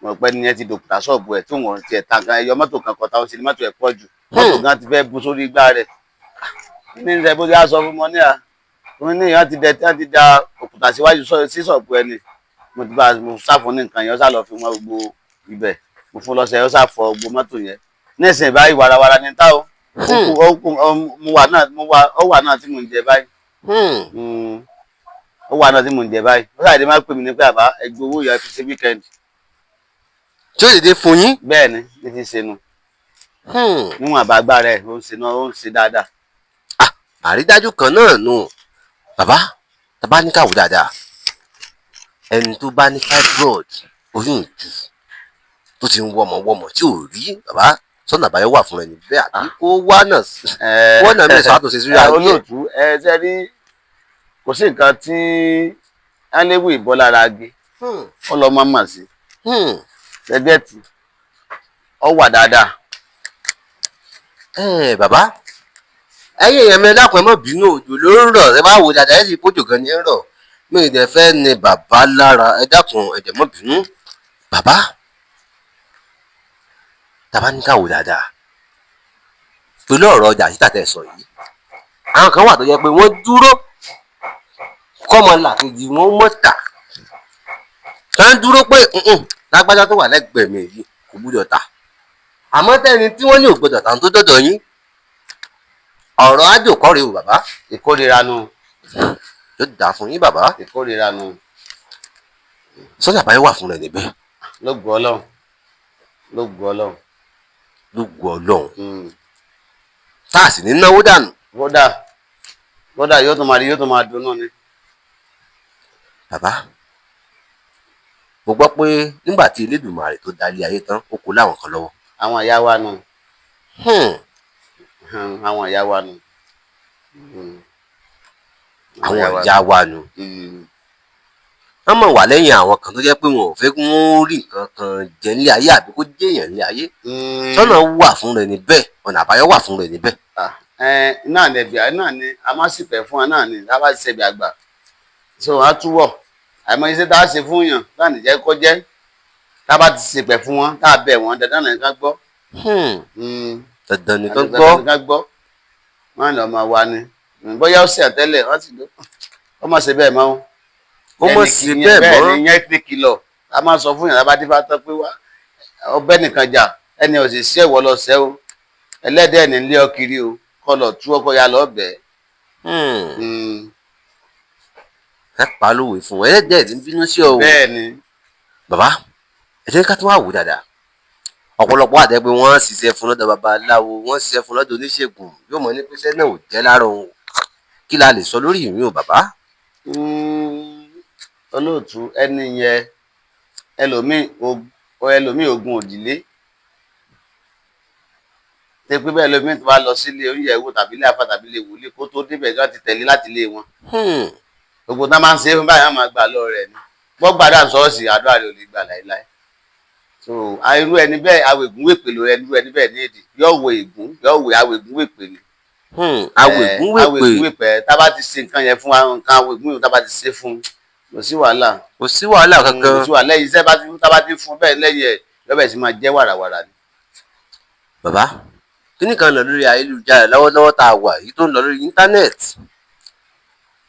mo rò pé ní ẹ ti dòkúta ṣọ́ọ̀bù ẹ̀ tí wọ́n tiẹ̀ ta gan ẹyọ mọ́tò kan kọta, ó sì ní mọ́tò ẹ̀ pọ̀ jù, mọ́tò gan ti fẹ́ bu sórí igbá rẹ̀ ní ìṣẹ́ bó ti á sọ fún mọ́ ní à mo ní ìyá ti dẹ tí wọ́n ti da òkúta síwájú sí ṣọ́ọ̀bù ẹ ni. Mo ti bá mo sáfún ní nǹkan yẹn, ó sá lọ fi wọn gbogbo ibẹ̀, mo fún lọ́sẹ̀, ó sá fọ gbogbo mọ́tò yẹn. Nísìnyí báyìí warawara ní tá o mo wà náà, mo wà ó wà náà tí mò ń jẹ báyìí. Ó wà náà tí mò ń jẹ báyìí. Ó sàdé má pè mí ní pé àbá ẹgbẹ́ owó yẹn fi ṣe weekend. Tí ó dédé fún yín. Bẹ́ẹ̀ ni ní ti ṣe nu níwọ̀n àbágbára ẹ̀, ó ń ṣe náà, ó ń ṣe dáadáa. Àrídájú kan náà nù, bàbá. Tàbá ní káwọ́ dáadáa, ẹni tó bá ní fibroid, oyún ìju tó ti ń wọmọ wọmọ tí ò rí, bàbá, sọ́nà àbáyọ wà fún ẹni bẹ́ẹ̀ àbí kó wá náà wọ́n náà mẹ́sàn-án àtúnṣe sí ayé ẹ̀? Olóòtú, ẹ ṣe rí, kò sí nǹkan tí áléwù ìbọn lára agi ó lọ máa mọ̀ sí ṣẹgẹ́tì ó wà dáadáa. Bàbá, ẹ̀yin èèyàn mi, ẹ dákun, ẹ má bínú, òjò ló ń rọ̀. Ẹ bá wò dáadáa, ẹ sì kójò gan ni ń rọ̀. Mi ì dẹ̀ fẹ́ ni bàbá lára. Ẹ dákun, ẹ dẹ̀ má bínú. Bàbá, tàbá ní ká wò dáadáa pẹ̀lú ọ̀rọ̀ ọjà títà tẹ̀ sọ yìí, àwọn kan wà tó jẹ́ pé wọ́n dúró. Kọ́mọ làkejì wọn mọ̀ tà tá ń dúró pé "Mm-mm, lágbájá tó wà lẹ́gbẹ̀ẹ́ mi yìí kò gbúdọ̀ tà, àmọ́ tẹ́ni tí wọ́n ní ò gbọ́dọ̀ tà ń tó dọ̀dọ̀ yín, ọ̀rọ̀ ájò kọ́ rèé o bàbá. Ìkórira nu. Yóò dà fún yín bàbá. Ìkórira nu. Sọ́jà báyìí wà fún rẹ̀ níbẹ̀. Lógo Ọlọ́run, lógo Ọlọ́run. Lógo Ọlọ́run, tá a sì ní náwó dànù. Kódà kódà, yóò tún máa rí, yóò tún máa dunnú ni. Bàbá, mo gbọ́ pé nígbà tí Elédùmarè tó dalé ayé tán, ó kó láwọn kan lọ́wọ́. Àwọn ìyá wa nu. Àwọn ìyá wa nu. Àwọn ìyá wa nu. Wọ́n mọ̀ wà lẹ́yìn àwọn kan tó jẹ́ pé wọn ò fẹ́ kí wọ́n rí nǹkan kan jẹ nílé ayé àbí kó jẹ́yàn nílé ayé. Sọ́nà wà fún rẹ̀ níbẹ̀, ọ̀nà àbáyọ wà fún rẹ̀ níbẹ̀. Náà lẹ̀bi náà ni a máa sì pẹ̀ fún wa náà ni a bá ṣẹ̀bi àgbà so a túbọ̀ àìmọ̀ iṣẹ́ tá a ṣe fún yàn tá à ní jẹ́ kó jẹ́, tá a bá ti ṣèpẹ̀ fún wọn, tá a bẹ̀ wọ́n, dandan nìkan gbọ́. Dandan nìkan gbọ́. Dandan gbọ́. Wọ́n ní ọmọ wa ni bóyá ó ṣe àtẹ́lẹ̀, wọ́n sì lọ ó mọ̀ ṣe bẹ́ẹ̀ mọ́ o. Ó mọ̀ sí bẹ́ẹ̀ mọ́. Bẹ́ẹ̀ ni, yẹn ní kìlọ̀ a máa sọ fún yàrá bá dífá tán pé wá ọbẹ̀ nìkan jà, ẹni ò sì sí ẹ̀wọ̀ lọ sẹ́ o, ẹlẹ́dẹ̀ẹ́ ní ilé ọkiri o, kọ́ lọ tú ọkọ ya lọ bẹ́ẹ̀. Ẹ pa lówe fún ẹ, ẹlẹ́dẹ̀ẹ́ ti ń bínú sí ọ o. Bẹ́ẹ̀ ni. Bàbá, ẹ jẹ́ ká tún wá wò dáadáa. Ọ̀pọ̀lọpọ̀ àtẹ pé wọ́n ṣiṣẹ́ fún lọ́dọ̀ babaláwo, wọ́n ṣiṣẹ́ fún lọ́dọ̀ oníṣègùn, yóò mọ̀ ní pẹ́sẹ́ náà ò jẹ́ lára òun. Kí la lè sọ lórí ìrìn o bàbá? Olóòtú, ẹni yẹn ẹlòmíì ogun òdìlé tẹ pé bẹ́ẹ̀, ẹlòmíì tó bá lọ sílé oúnjẹ ìwò tàbí ilé afá tàbí ilé wòlíì, kó tó débẹ̀ gán ti tẹ̀lé láti ilé wọn. Gbogbo tá máa ń ṣe é fún báyìí, wọn máa gbà lọ rẹ̀ ni wọ́n gbàdúrà ṣọ́ọ̀ṣì, àdúrà rẹ̀ ò lè gbà láéláé. So irú ẹni bẹ́ẹ̀, awègún wèpè ló irú ẹni bẹ́ẹ̀ ní èdè yóò wo ègún, yóò wo awègún wèpè ni. Awègún wèpè. Awègún wèpè. Tá bá ti ṣe nǹkan yẹn fún wa, nǹkan awègún yẹn, tá bá ti ṣe fún, kò sí wàhálà. Kò sí wàhálà kankan. Kò sí wàhálà. Lẹ́yìn iṣẹ́ bá ti tá bá ti fún bẹ́ẹ̀, lẹ́yìn ẹ̀ lọ́bẹ̀ sí máa jẹ́ wàràwàrà ni. Bàbá, kíní kan lọ lórí ayélujára lọ́wọ́lọ́wọ́ tá a wà yìí tó ń lọ lórí íńtánẹ́ẹ̀tì?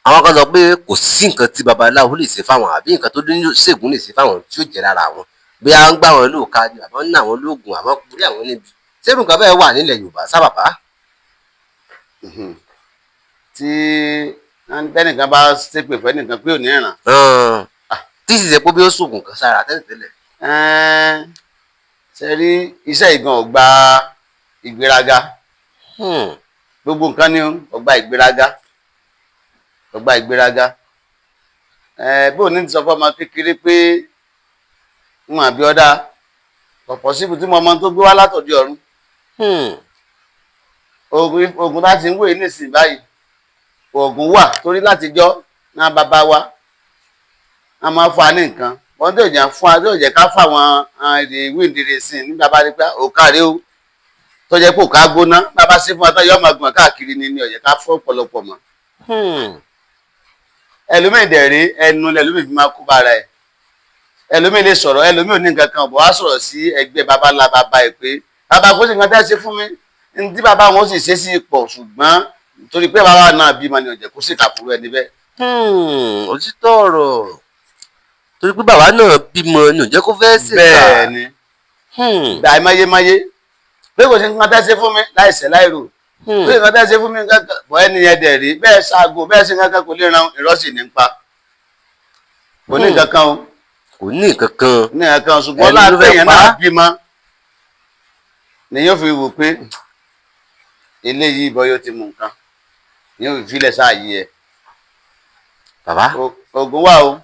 Àwọn kan sọ pé kò sí nǹkan tí babaláwo lè ṣe fáwọn àbí nǹkan tó ní ṣègùn lè ṣe fáwọn tí ó jẹ́ lára àwọn, bí a ń gbà wọn lóòka ni àbọ̀ ń ná àwọn lóògùn, àmọ́ kúrẹ́ àwọn níbi sẹ́rù nǹkan bẹ́ẹ̀ wà nílẹ̀ Yorùbá sábàbá. Tí tẹnìkan bá ṣépè fẹ́nìkan pé ò ní ràn. Tí sì ṣe pé bí ó ṣoògùn kan sára tẹ́lẹ̀tẹ́lẹ̀. Ṣe rí iṣẹ́ ìgan ò gba ìgbéraga. Gbogbo nǹkan ni ó gba ìgbéraga, ó gba ìgbéraga. Bó ní ti sọ fún ọmọ kékeré pé ń àbí ọ̀dà ọ̀pọ̀ síbi tí mo mọ tó gbé wá látọ̀dí ọ̀run. Oògùn láti ń wòye nísìnyí báyìí, oògùn wà torí látijọ́ náà bàbá wa a máa fún wa ní nǹkan wọ́n tó jẹ́ fún wa, tó jẹ́ ká fún àwọn èdè ìwé ìdèrè sí i nígbà bá rí pé òkà rèé o, tó jẹ́ pé òkà gbóná, bàbá sí fún wa tó yọ ọmọ gbọ̀n káàkiri ni ó yẹ ká fún ọ̀pọ̀lọpọ̀ mọ́. Ẹlòmíì dẹ̀ rí ẹnu lẹ́lòmíì fi máa kú bára ẹ̀. Ẹlòmíì lè sọ̀rọ̀, ẹlòmíì ò ní nǹkan kan bọ̀ wá sọ̀rọ̀ sí ẹgbẹ́ bàbá ńlá bàbá ẹ̀ pé bàbá kó sì nǹkan tẹ́ ṣe fún mi ní tí bàbá wọn sì ṣe sí pọ̀, ṣùgbọ́n torí pé bàbá náà bímọ ni ọ̀jẹ̀ kó sì kàkúrú ẹni bẹ́ẹ̀. Òtítọ́ ọ̀rọ̀, torí pé bàbá náà bímọ ni ò jẹ́ kó fẹ́ ṣèkà. Bẹ́ẹ̀ ni, gbà máyémáyé pé kò sí nǹkan tẹ́ ṣe fún mi láìṣẹ̀ láìrò, pé nǹkan tẹ́ ṣe fún mi nǹkan bọ̀ ẹni yẹn dẹ̀ rí bẹ́ẹ̀ ṣaago bẹ́ẹ̀ ṣe nǹkan kan kò lè ran ìrọ́sì ní pa, kò ní nǹkan kan o. Kò ní nǹkan kan. Ní nǹkan kan, ṣùgbọ́n láàpẹ̀ yẹn náà bímọ ni yóò fi wò pé eléyìí bọ́ yóò ti mú nǹkan ni yóò fi filẹ̀ sáàyè ẹ̀. Bàbá, ògùn wà o.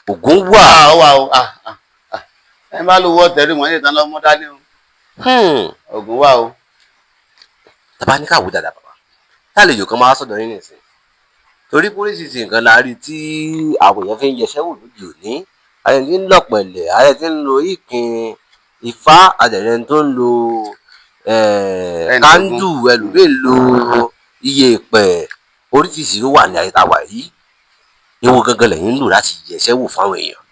Ògùn wà. Ó wà o. Ẹ bá lọ wọ tẹ̀rí wọn ní ìtàn lọ́mọ dání o. Ògùn wà o. Tàbá ní káwọ́ dáadáa bàbá, tálejò kan máa sọ̀dọ̀ yín nìsín, torí póríṣiríṣi nǹkan la rí tí àwọn èèyàn fi ń yẹsẹ́ wò lóde òní. Ààrẹ tí ń lọ̀pẹ̀lẹ̀, ààrẹ tí ń lo ìkìn ifá, àdẹ̀rẹ̀ tó ń lo kándù, ẹlòmíì ń lo iye ìpẹ̀, oríṣiríṣi ló wà ní ayé tá a wà yìí. Ewo gangan lẹ́yìn ń lò láti yẹsẹ́ wò fáwọn èèyàn?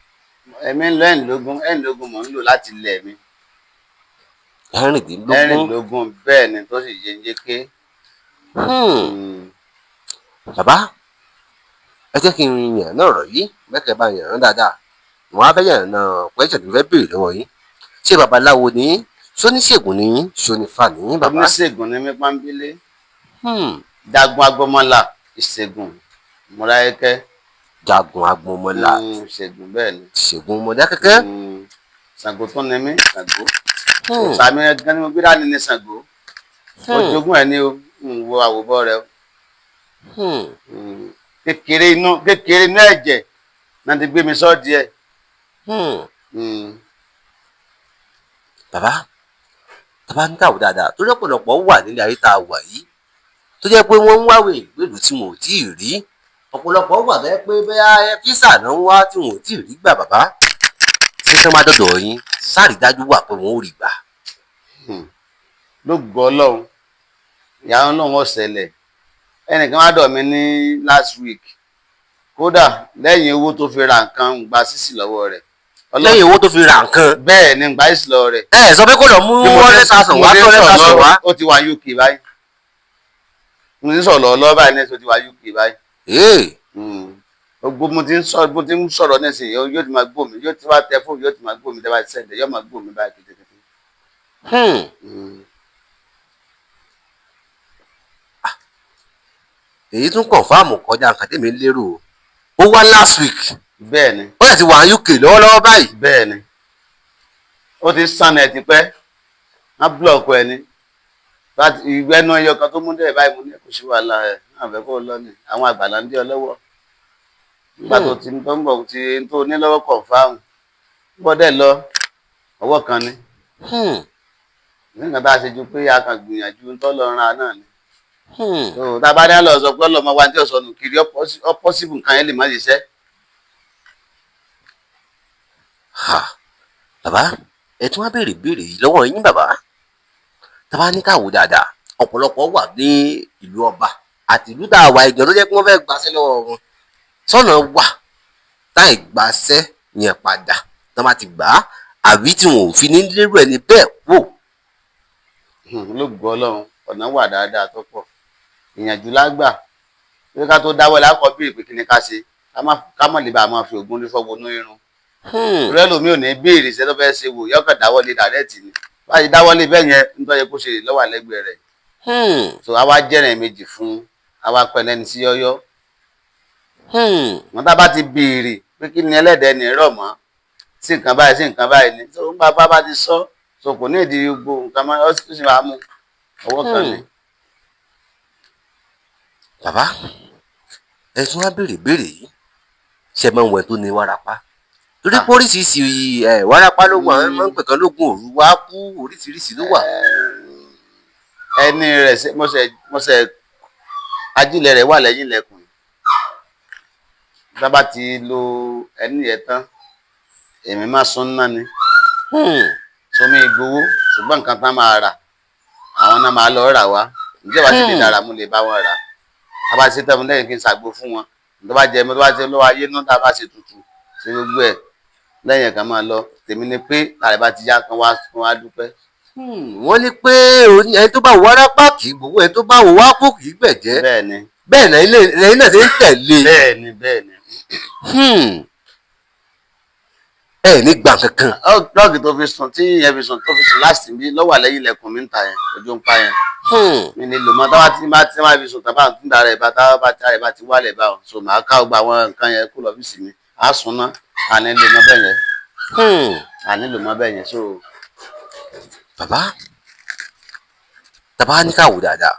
Ẹ̀mí ń lọ ẹ̀ńlógún, ẹ̀ńlógún mò ń lò láti ilẹ̀ mi. Ẹ̀rìndínlógún. Ẹ̀rìndínlógún, bẹ́ẹ̀ ni, tó sì yé yéké. Bàbá, Ẹ jẹ́ kí n yàn náà ọ̀rọ̀ yìí mẹ́kẹ̀ẹ́ bá yàn án dáadáa. Wọ́n á fẹ́ yàn náà pẹ́sẹ̀ tó fẹ́ béèrè lọ́wọ́ yín. Ṣé babaláwo ni yín? Ṣóníṣègùn ni yín? Ṣónífà ni yín bàbá? Oníṣègùn ni mí pọ́nbélé. Jagun agbọmọlà ìṣègùn Mọdákẹ́kẹ́. Jagun agbọmọlà. Ìṣègùn bẹ́ẹ̀ ni. Ṣègùn Mọdákẹ́kẹ́. Ṣàngó tún ni mí, Ṣàngó. Òòṣà mi gan ni mo gbé dání ní Ṣàngó. Mo jogún ẹ̀ ní o, n wo àwòbọ̀ rẹ o. Kékeré inú kékeré inú ẹ̀jẹ̀ náà ti gbé mi sọ́ọ̀dì ẹ̀. Bàbá, bàbá ń kàwé dáadáa torí ọ̀pọ̀lọpọ̀ wà nílé ayé tá a wà yìí tó jẹ́ pé wọ́n ń wáwé ìgbélùú tí wọn ò tí ì rí. Ọ̀pọ̀lọpọ̀ wà bẹ́ẹ̀ pé bẹ́ẹ̀ físà náà ń wá tí wọn ò tí ì rí gbà. Bàbá, ṣé tán bá dọ̀dọ̀ yín sáàrídájú wà pé wọn ò rí gbà? Ló gbọ́ Ọlọ́run, ìyá Ọlọ́run ọ̀sẹ̀lẹ̀. Ẹnìkan wá dọ̀ mí ní last week, kódà lẹ́yìn owó tó fi ra nǹkan, ń gba sísì lọ́wọ́ rẹ̀. Lẹ́yìn owó tó fi ra nǹkan? Bẹ́ẹ̀ ni, ń gba sísì lọ́wọ́ rẹ̀. Ẹ sọ pé kó lọ mú 100,000 wá, 200,000 wá. Ó ti wà UK báyìí, mo ti ń sọ̀rọ̀ lọ́wọ́ báyìí ní ẹ̀sìn, ó ti wà UK báyìí. Gbogbo mo ti ń sọ, mo ti ń sọ̀rọ̀ nísìnyí, yóò ti máa gbọ́ mi, yóò ti wá tẹ fóònù, yóò ti máa gbọ́ mi, tẹ́ bá ti sẹ́ǹdẹ̀, yóò máa gbọ́ mi báyìí kétékété. Èyí tún confirm kọjá nǹkan tèmi ń lérò o. Ó wá last week? Bẹ́ẹ̀ ni. Ó yẹ ti wà ní UK lọ́wọ́lọ́wọ́ báyìí? Bẹ́ẹ̀ ni, ó ti sàn ẹ̀ tipẹ́, wọ́n block ẹ ní láti ìgbẹ́ ẹnu ẹyọ kan tó mú dẹ̀ báyìí. Mo ní kò sí wàhálà ẹ̀ náà, fẹ́ kó lọ ní àwọn àgbàlá ń dé ọ lọ́wọ́ nígbà tó ti ń tó ń bọ̀ ti ń tó ní lọ́wọ́ confirm bọ́ dẹ̀ lọ ọwọ́ kan ni. Nígbà tá a ṣe ju pé a kàn gbìyànjú ń tọ́ lọ ran náà ni. Tó tá a bá ní àlọ́ sọ pé ọlọ́mọ wa ní tí ò sọnù kiri, ó possible nǹkan yẹn lè má ṣiṣẹ́. Ha, bàbá, ẹ tún wá béèrè béèrè yìí lọ́wọ́ yín. Bàbá, tá a bá ní ká wò dáadáa, ọ̀pọ̀lọpọ̀ wà ní ìlú ọba àti ìlú tá a wà ìgbọ̀n tó jẹ́ pé wọ́n fẹ́ gbaṣẹ́ lọ́wọ́ wọn. Sọ́nà wà táì gbaṣẹ́ yẹn padà tó bá ti gbà á, àbí tí wọn ò fi ní lérò ẹni bẹ́ẹ̀ wò? Ló gbọ́ Ọlọ́run, ọ̀nà wà dáadáa tó pọ̀. Ìyànjú lágbà pé ká tó dáwọ́ lákọ̀ọ́ béèrè pé kí ni ká ṣe, ká má lè bá a máa fi ògùn onífọ́ wọnú irun. Rẹ lómi ò ní béèrè iṣẹ́ tó fẹ́ ṣe wò, yọkàn dáwọ́ lé direct ni. Báyìí dáwọ́ lé bẹ́ẹ̀ yẹn, ń tọ́ yẹ kó ṣe lọ́wọ́ àlẹ́gbẹ̀ẹ́ rẹ̀. So àwa jẹ́rìn méjì fún àwa pẹ̀lẹ́ ní sí yọ́yọ́. Wọn tá a bá ti béèrè pé kí ni ẹlẹ́dẹ̀ẹ́ ní rọ̀ mọ́ sí nǹkan báyìí, sí nǹkan báyìí ni, so nígbà bá bá ti sọ, so kò ní ìdí gbogbo nǹkan mọ́, ó sì máa mú ọwọ́ kan ni. Bàbá, ẹ tún wá béèrè béèrè yìí: ṣe máa ń wẹ̀ tó ní wárápá? Torí pé oríṣiríṣi ẹ wárápá ló wà, wọ́n máa ń pè kan lógun òru wá kú, oríṣiríṣi ló wà. Ẹni rẹ̀ mo ṣe ajílẹ̀ rẹ̀ wà lẹ́yìn ilẹ̀kùn. Tá bá ti lo ẹni yẹn tán, èmi máa sún náà ni. Somi ìgbowó, ṣùgbọ́n nǹkan tán máa rà, àwọn náà máa lọ rà wá. Ǹjẹ́ wàá sì lè dára, mo lè bá wọn rà. Tá bá ṣe tán lẹ́yìn, kí n ṣàgbo fún wọn, tó bá jẹ, tó bá ṣe lọ́wọ́ ayé náà, tá a bá ṣe tutù ṣe gbogbo ẹ̀ lẹ́yìn ẹ̀kan máa lọ. Tèmi ni pé àrẹ bá ti yá kan wá, kán wá dúpẹ́. Wọ́n ní pé ẹni tó bá wò wárápá kì í gbowó, ẹni tó bá wò wá kú kì í gbẹ̀jẹ́. Bẹ́ẹ̀ ni. Bẹ́ẹ̀ lẹ́yìn náà ṣe ń tẹ̀lé. Bẹ́ẹ̀ ni, bẹ́ẹ̀ ni. Ẹ ní gbà kankan. Dọ́ọ̀gì tó fi sùn, tí ìyẹn fi sùn, tó fi sùn láti bí lọ́wọ́ àlẹ́yìn ilẹ̀kùn mi ń ta yẹn, ojú ń pa yẹn. Mi ní lò mọ́. Táwa tí bá tí máa fi sùn, tàbá ń dára ẹ̀ bá táwa bá tí ara ẹ̀ bá ti wálẹ̀ báwọn, so màá ká gbogbo àwọn nǹkan yẹn kó lọ́fíìsì mi, á sùn ná, àní lò mọ́ bẹ́ẹ̀ yẹn. Àní lò mọ́ bẹ́ẹ̀ yẹn, so. Bàbá, tàbá ní ká wò dáadáa,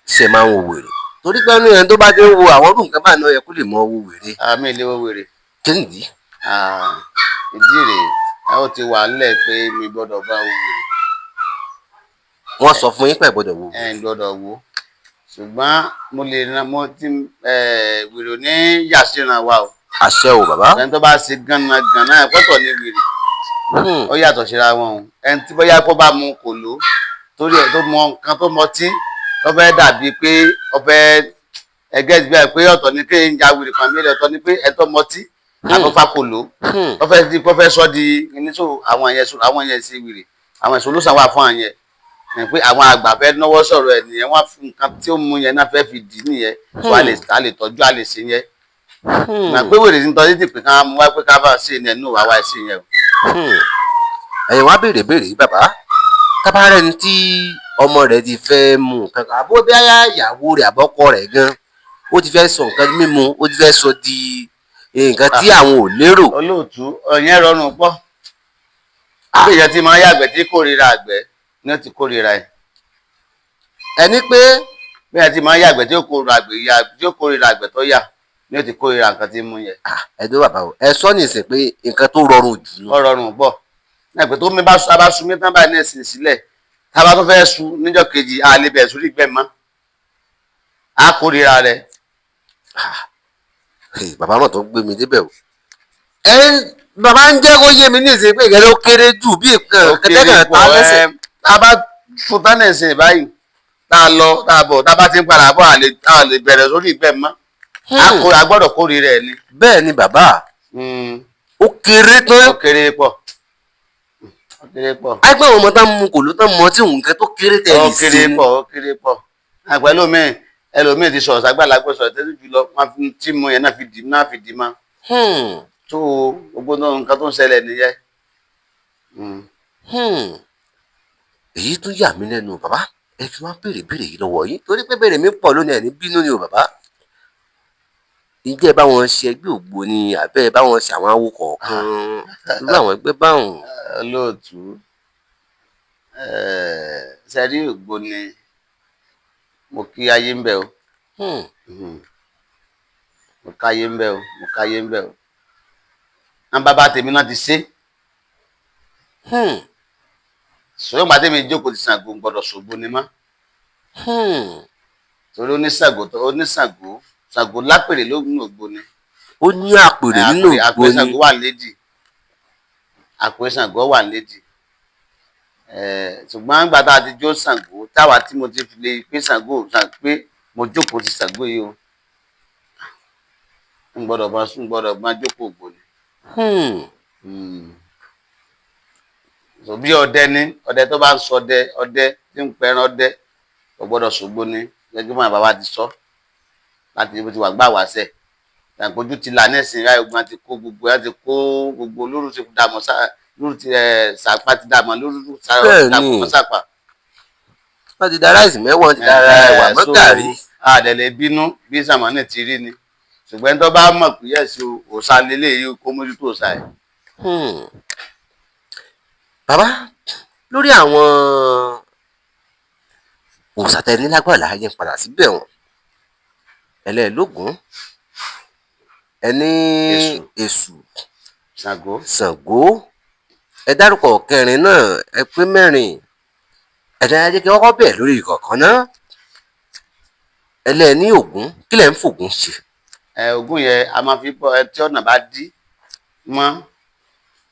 ṣe máa ń wo wèrè? Torí pé ẹnu yẹn tó bá dé wo àwọn ọdún nǹkan báyìí náà yẹ kó lè mọ wo wèrè. Àmì ìléwọ́ wèrè. Kí nìdí? Ìdí rèé, ó ti wà nílẹ̀ pé mi gbọ́dọ̀ bá wo wèrè. Wọ́n sọ fún yín pé ẹ gbọ́dọ̀ wo? Ẹ gbọ́dọ̀ wo, ṣùgbọ́n mo lè ran mo ti wèrè ní yàsíran wa o. Àṣẹ o, bàbá. Ẹni tó bá ṣe gánà gánà pọ́tọ̀ ní wèrè, ó yàtọ̀ síra wọn o. Ẹni tí bóyá kó bá mu kò ló torí ẹ tó mọ nǹkan tó mọ tí tó fẹ́ dàbí pé ó fẹ́ ẹgẹ́ bí i pé ọ̀tọ̀ ni pé ń ja wèrè kan mílẹ̀, ọ̀tọ̀ ni pé ẹ tó mọ tí àbọ̀fà kò ló tó fẹ́ di kó fẹ́ sọ di ní. So àwọn yẹn, àwọn yẹn ṣe wèrè, àwọn solution wà fún àwọn yẹn. Ẹ pé àwọn àgbà fẹ́ náwó sọ̀rọ̀ ẹ̀ nìyẹn, wọ́n fi nǹkan tí ó mú yẹn náà fẹ́ fi dì í nìyẹn. Tó a lè tọ́jú, a lè ṣe yẹn. Mà pé wèrè ní tọ́jú ti pè ká mú wá pé ká bá ṣe yẹn nù wá wá ṣe yẹn o. Ẹ̀yin wá béèrè béèrè yìí bàbá, tábàárẹ̀ ni tí ọmọ rẹ̀ ti fẹ́ mú nǹkan kan, àbó bí aya ìyàwó rẹ̀ àbọ́kọ rẹ̀ gan ó ti fẹ́ sọ nǹkan mímu, ó ti fẹ́ sọ di nǹkan tí àwọn ò lérò. Olóòtú, ọ̀yẹn rọrùn pọ̀. Bí èèyàn ti máa yàgbẹ́ tí kórìíra àgbẹ̀ ni ó ti kórìíra ẹ̀. Ẹni pé bí èèyàn ti máa yàgbẹ́ tí ó kórìíra àgbẹ̀ yà, tí ó kórìíra àgbẹ̀ tó yà ni ó ti kórìíra nǹkan tí ń mú yẹn. Ẹ dúró bàbá o, ẹ sọ nìsín pé nǹkan tó rọrùn jù lọ. Ó rọrùn pọ̀ náà pé tó mi bá a bá sun mi tán báyìí ní ẹ̀sìn sílẹ̀, tá a bá tún fẹ́ sun níjọ́ kejì, a lè bẹ̀rẹ̀ sórí ìgbẹ́ mọ́, a kórìíra rẹ̀. Hey, bàbá náà tó ń gbé mi débẹ̀ o. Ẹ bàbá ń jẹ́ kó yé mi nísìnyí pé ìkẹ́lẹ́ ó kéré jù bí nǹkan Ó kéré kẹ́tẹ́kẹ̀ pọ̀ ta lẹ́sẹ̀. ẹ, tá a bá sun tán ní ẹ̀sìn báyìí, tá a lọ tá a bọ̀, tá a bá ti ń padà bọ̀, a lè bẹ̀rẹ̀ sórí ìgbẹ́ mọ́, a gbọ́dọ̀ kórìíra ẹ̀ ni. Bẹ́ẹ̀ ni bàbá, ó kéré tán. Ó kéré pọ̀, ó kéré pọ̀. Àìpẹ́ àwọn ọmọ tá ń mu kò ló tán mọ tí òun nǹkan tó kéré tẹ̀ Ó lè kéré sí. pọ̀, ó kéré pọ̀. Àpẹẹrẹ ẹlòmíì ti sọ̀rọ̀ sàgbàlagbà, sọ̀rọ̀ tẹ́lẹ̀ jùlọ, wọ́n fi tí mu yẹn náà fi dì náà fi dì mọ́. Tó gbogbo náà nǹkan tó ń ṣẹlẹ̀ nìyẹn. Èyí tún yà mí lẹ́nu bàbá, ẹ fi wá béèrè béèrè yìí lọ́wọ́ yín torí pé béèrè mi pọ̀ lónìí, ẹ̀ ní bínú ni o bàbá. Ǹjẹ́ ẹ bá wọn ṣe ẹgbẹ́ ògbóni àbẹ́ ẹ bá wọn ṣe àwọn awo kọ̀ọ̀kan, irú àwọn ẹgbẹ́ báwọn? Olóòtú, sẹ́rí ògbóni, mo kí ayé ń bẹ̀ o. Mo káyé ń bẹ̀ o, mo káyé ń bẹ̀ o. Àwọn bàbá tèmi náà ti ṣe. Sọ̀rọ̀ ìgbà tèmi jókòó ti Ṣàngó, gbọ́dọ̀ ṣògbóni mọ́. Torí oníṣàngó oníṣàngó, Ṣàngó lápèrè ló nínú ògbóni. Ó ní àpèrè nínú Àpèrè ògbóni. Ṣàngó wà lédì, àpèrè Ṣàngó wà lédì. Ṣùgbọ́n nígbà tá a ti jó Ṣàngó, táwa tí mo ti fi lè pé Ṣàngó pé mo jókòó ti Ṣàngó yìí o, n gbọ́dọ̀ bá sùn, gbọ́dọ̀ máa jókòó ògbóni. So bí ọdẹ ní ọdẹ tó bá ń sọdẹ, ọdẹ tí ń pẹran, ọdẹ kò gbọ́dọ̀ ṣògbóni, gẹ́gẹ́ bí àwọn bàbá ti sọ láti ibi tí wàá gbà wá sẹ̀. Ojú ti là nísìnyí báyìí, ogun ti kó gbogbo ẹ ti kó gbogbo lóru ti dààmú sá lóru ti ẹ sàpá ti dààmú lóru dààmú mọ́ sàpà. Wọ́n ti da ráìsì mẹ́wọ̀n, ti da ẹ̀wà mọ́ gàrí. Àdẹ̀lẹ̀ bínú bí sàmánì ti rí ni, ṣùgbọ́n tó bá mọ̀ pé yẹ̀sì òòṣà lélẹ́yìí, kó mójútó òòṣà ẹ̀. Bàbá, lórí àwọn òòṣà tẹ ní lágbàlá yẹn, padà síbẹ̀ wọ̀n ẹlẹ́ẹ̀lógún, ẹni Èṣù, Ṣàngó, Ṣàngó, ẹ dárúkọ kẹrin náà, ẹ pé mẹ́rin. Ẹ̀dá ajé kí wọ́n kọ́ bẹ̀ lórí ìkọ̀ọ̀kan náà. Ẹlẹ́ẹ̀ní Ògún, kí lẹ̀ ń fògún ṣe? Ẹ Ògún yẹn, a máa fi bọ ẹ tí ọ̀nà bá dí mọ́,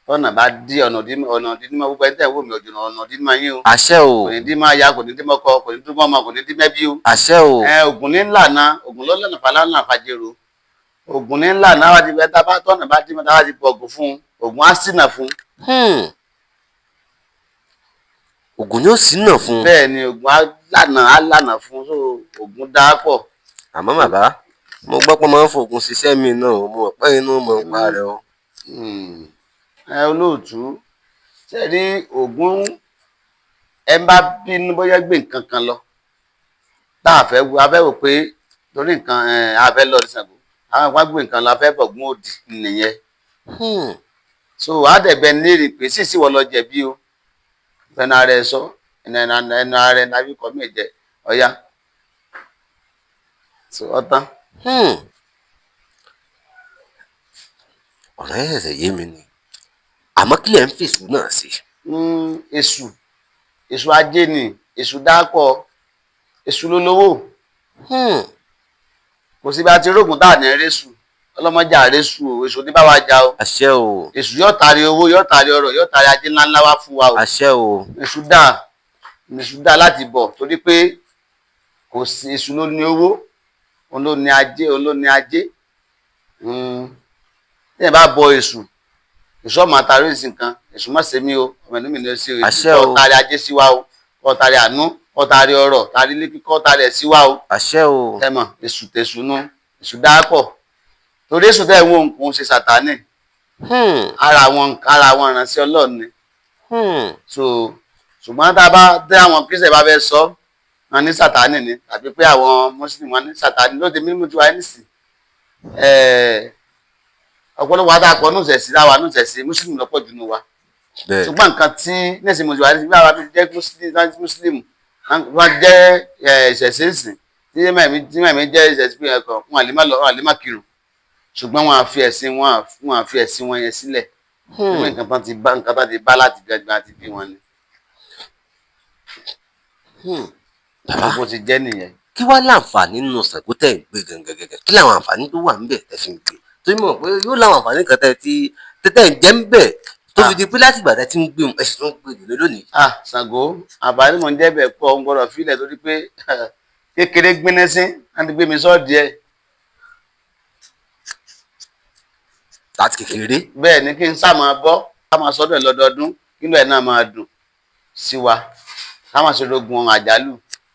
tọ́nà bá dí, ọ̀nà dí, ọ̀nà dí mọ́. Gbogbo ẹni tẹ́ wò mí, ọ̀jọ̀nà ọ̀nà dí mọ́ yín o. Àṣẹ o. Kò ní dí mọ́ aya, kò ní dí mọ́ ọkọ, kò ní dí mọ́ ọmọ, kò ní dí mẹ́bí o. Àṣẹ o. Ẹ Ògún ní ńlànà, Ògún ló lànà fàlànà fàjèrò, Ògún ní ńlànà. Wá ti bẹ tá bá tọ́nà bá dí mọ́, tá bá ti bọ Ògún fún Ògún, á ṣìnà fún. Ògún yóò sì nà fún. Bẹ́ẹ̀ ni, Ògún á lànà, á lànà fún. So Ògún dá pọ̀. Àmọ́ bàbá, mo gbọ́ pé máa ń fògùn ṣiṣẹ́ mi náà, mo mọ̀ pé inú mọ̀ ń pa rẹ o. Ẹ olóòtú, ṣe rí Ògún, ẹ bá bínú bóyá gbé nǹkan kan lọ tá a fẹ́ a fẹ́ wò pé torí nǹkan ẹ a fẹ́ lọ sí Ṣàngó, àwọn kan gbé nǹkan lọ, a fẹ́ bọ̀gún òdì nìyẹn. So àdẹ̀bẹ̀ léèrè pé sísì wọ́n lọ jẹ̀bi o, fẹnu ara ẹ sọ, ẹnu ara ẹ nàbí kọ́ mi jẹ ọ̀ya, so ọ̀tán. Ọ̀rọ̀ ẹ̀ ṣẹ̀ṣẹ̀ yé mi ni, àmọ́ kí lẹ̀ ń fèsù náà sí? Èṣù, èṣù ajé ni, èṣù dápọ̀, èṣù ló lówó. Kò sí bá ti rógùn tá à ní résù, ọlọ́mọdé àrésù o, èṣù ní bá wa jà o. Àṣẹ o. Èṣù yóò tari owó, yóò tari ọrọ̀, yóò tari ajé ńláńlá wá fún wa o. Àṣẹ o. Èṣù dá, èṣù dá láti bọ̀ torí pé kò sí, èṣù ló ní owó, òun ló ní ajé, òun ló ní ajé. Tí ẹ bá bọ èṣù, èṣù ọmọ àtàrí èsì nǹkan, èṣù má ṣe mí o, ọmọ ẹni mi ní ṣe o, èṣù Àṣẹ o. tó tari ajé sí wa o. Kó tari àánú, kó tari ọrọ̀, tari ilé kíkọ́, tari ẹ̀ sí wa o. Àṣẹ o. Ẹ mọ̀, èṣù tẹ̀sùnú, èṣù dáàpọ̀. Torí èṣù tẹ̀ ń wo nǹkan ṣe Sàtánì. Ara àwọn ìránṣẹ́ Ọlọ́run ni. So ṣùgbọ́n tá a bá tẹ́ àwọn Kírísítẹ̀ bá fẹ́ sọ wọn ní Sàtánì ni, tàbí pé àwọn Mùsùlùmí wọn ní Sàtánì lóde mímú tí wàá nísì. Ọ̀pọ̀lọpọ̀ àtàkọ́ nùsẹ̀sí láwa nùsẹ̀sí Mùsùlùmí lọ́pọ̀ jù nù wa. Ṣùgbọ́n nǹkan tí nẹ́sìn mo ti wà ní bí àwa jẹ́ Mùsùlùmí wọ́n jẹ́ ìṣẹ̀ṣe ìsìn tí mẹ̀mí jẹ́ ìṣẹ̀ṣe pé ẹ̀kọ́ wọn àlè má lọ, wọn àlè má kírun, ṣùgbọ́n wọn à fi ẹ̀sìn wọn à fi ẹ̀sìn wọn yẹn sílẹ̀. Nǹkan tán ti bá láti gbẹgbẹ àti bí wọn ni. Bó ti jẹ́ nìyẹn. Kí wá láǹfààní nínú Ṣàngó tẹ̀ ń gbé gangan? Kí làwọn àǹfààní tó wà ńbẹ̀ tẹ̀ fi ń gbé? Torí mọ̀ pé yóò láwọn àǹfààní kan tẹ̀ tí tẹ́tẹ̀ ń jẹ́ ńbẹ̀ tó fi di pé láti ìgbà tẹ́ ti ń gbé ẹ sì tún gbé dùn lónìí. Ṣàngó àǹfààní mò ń jẹ́ bẹ̀ pọ̀, ń gbọ́dọ̀ fílẹ̀ torí pé kékeré gbínẹ́sín á ti gbé mi sọ́ọ̀dì ẹ̀. Láti kékeré. Bẹ́ẹ̀ ni, kí n sá máa bọ́, ká máa sọ́dọ̀ ẹ̀ lọ́dọọdún, kí inú ẹ̀ náà máa dùn sí wa, ká máa ṣe rogun àjálù,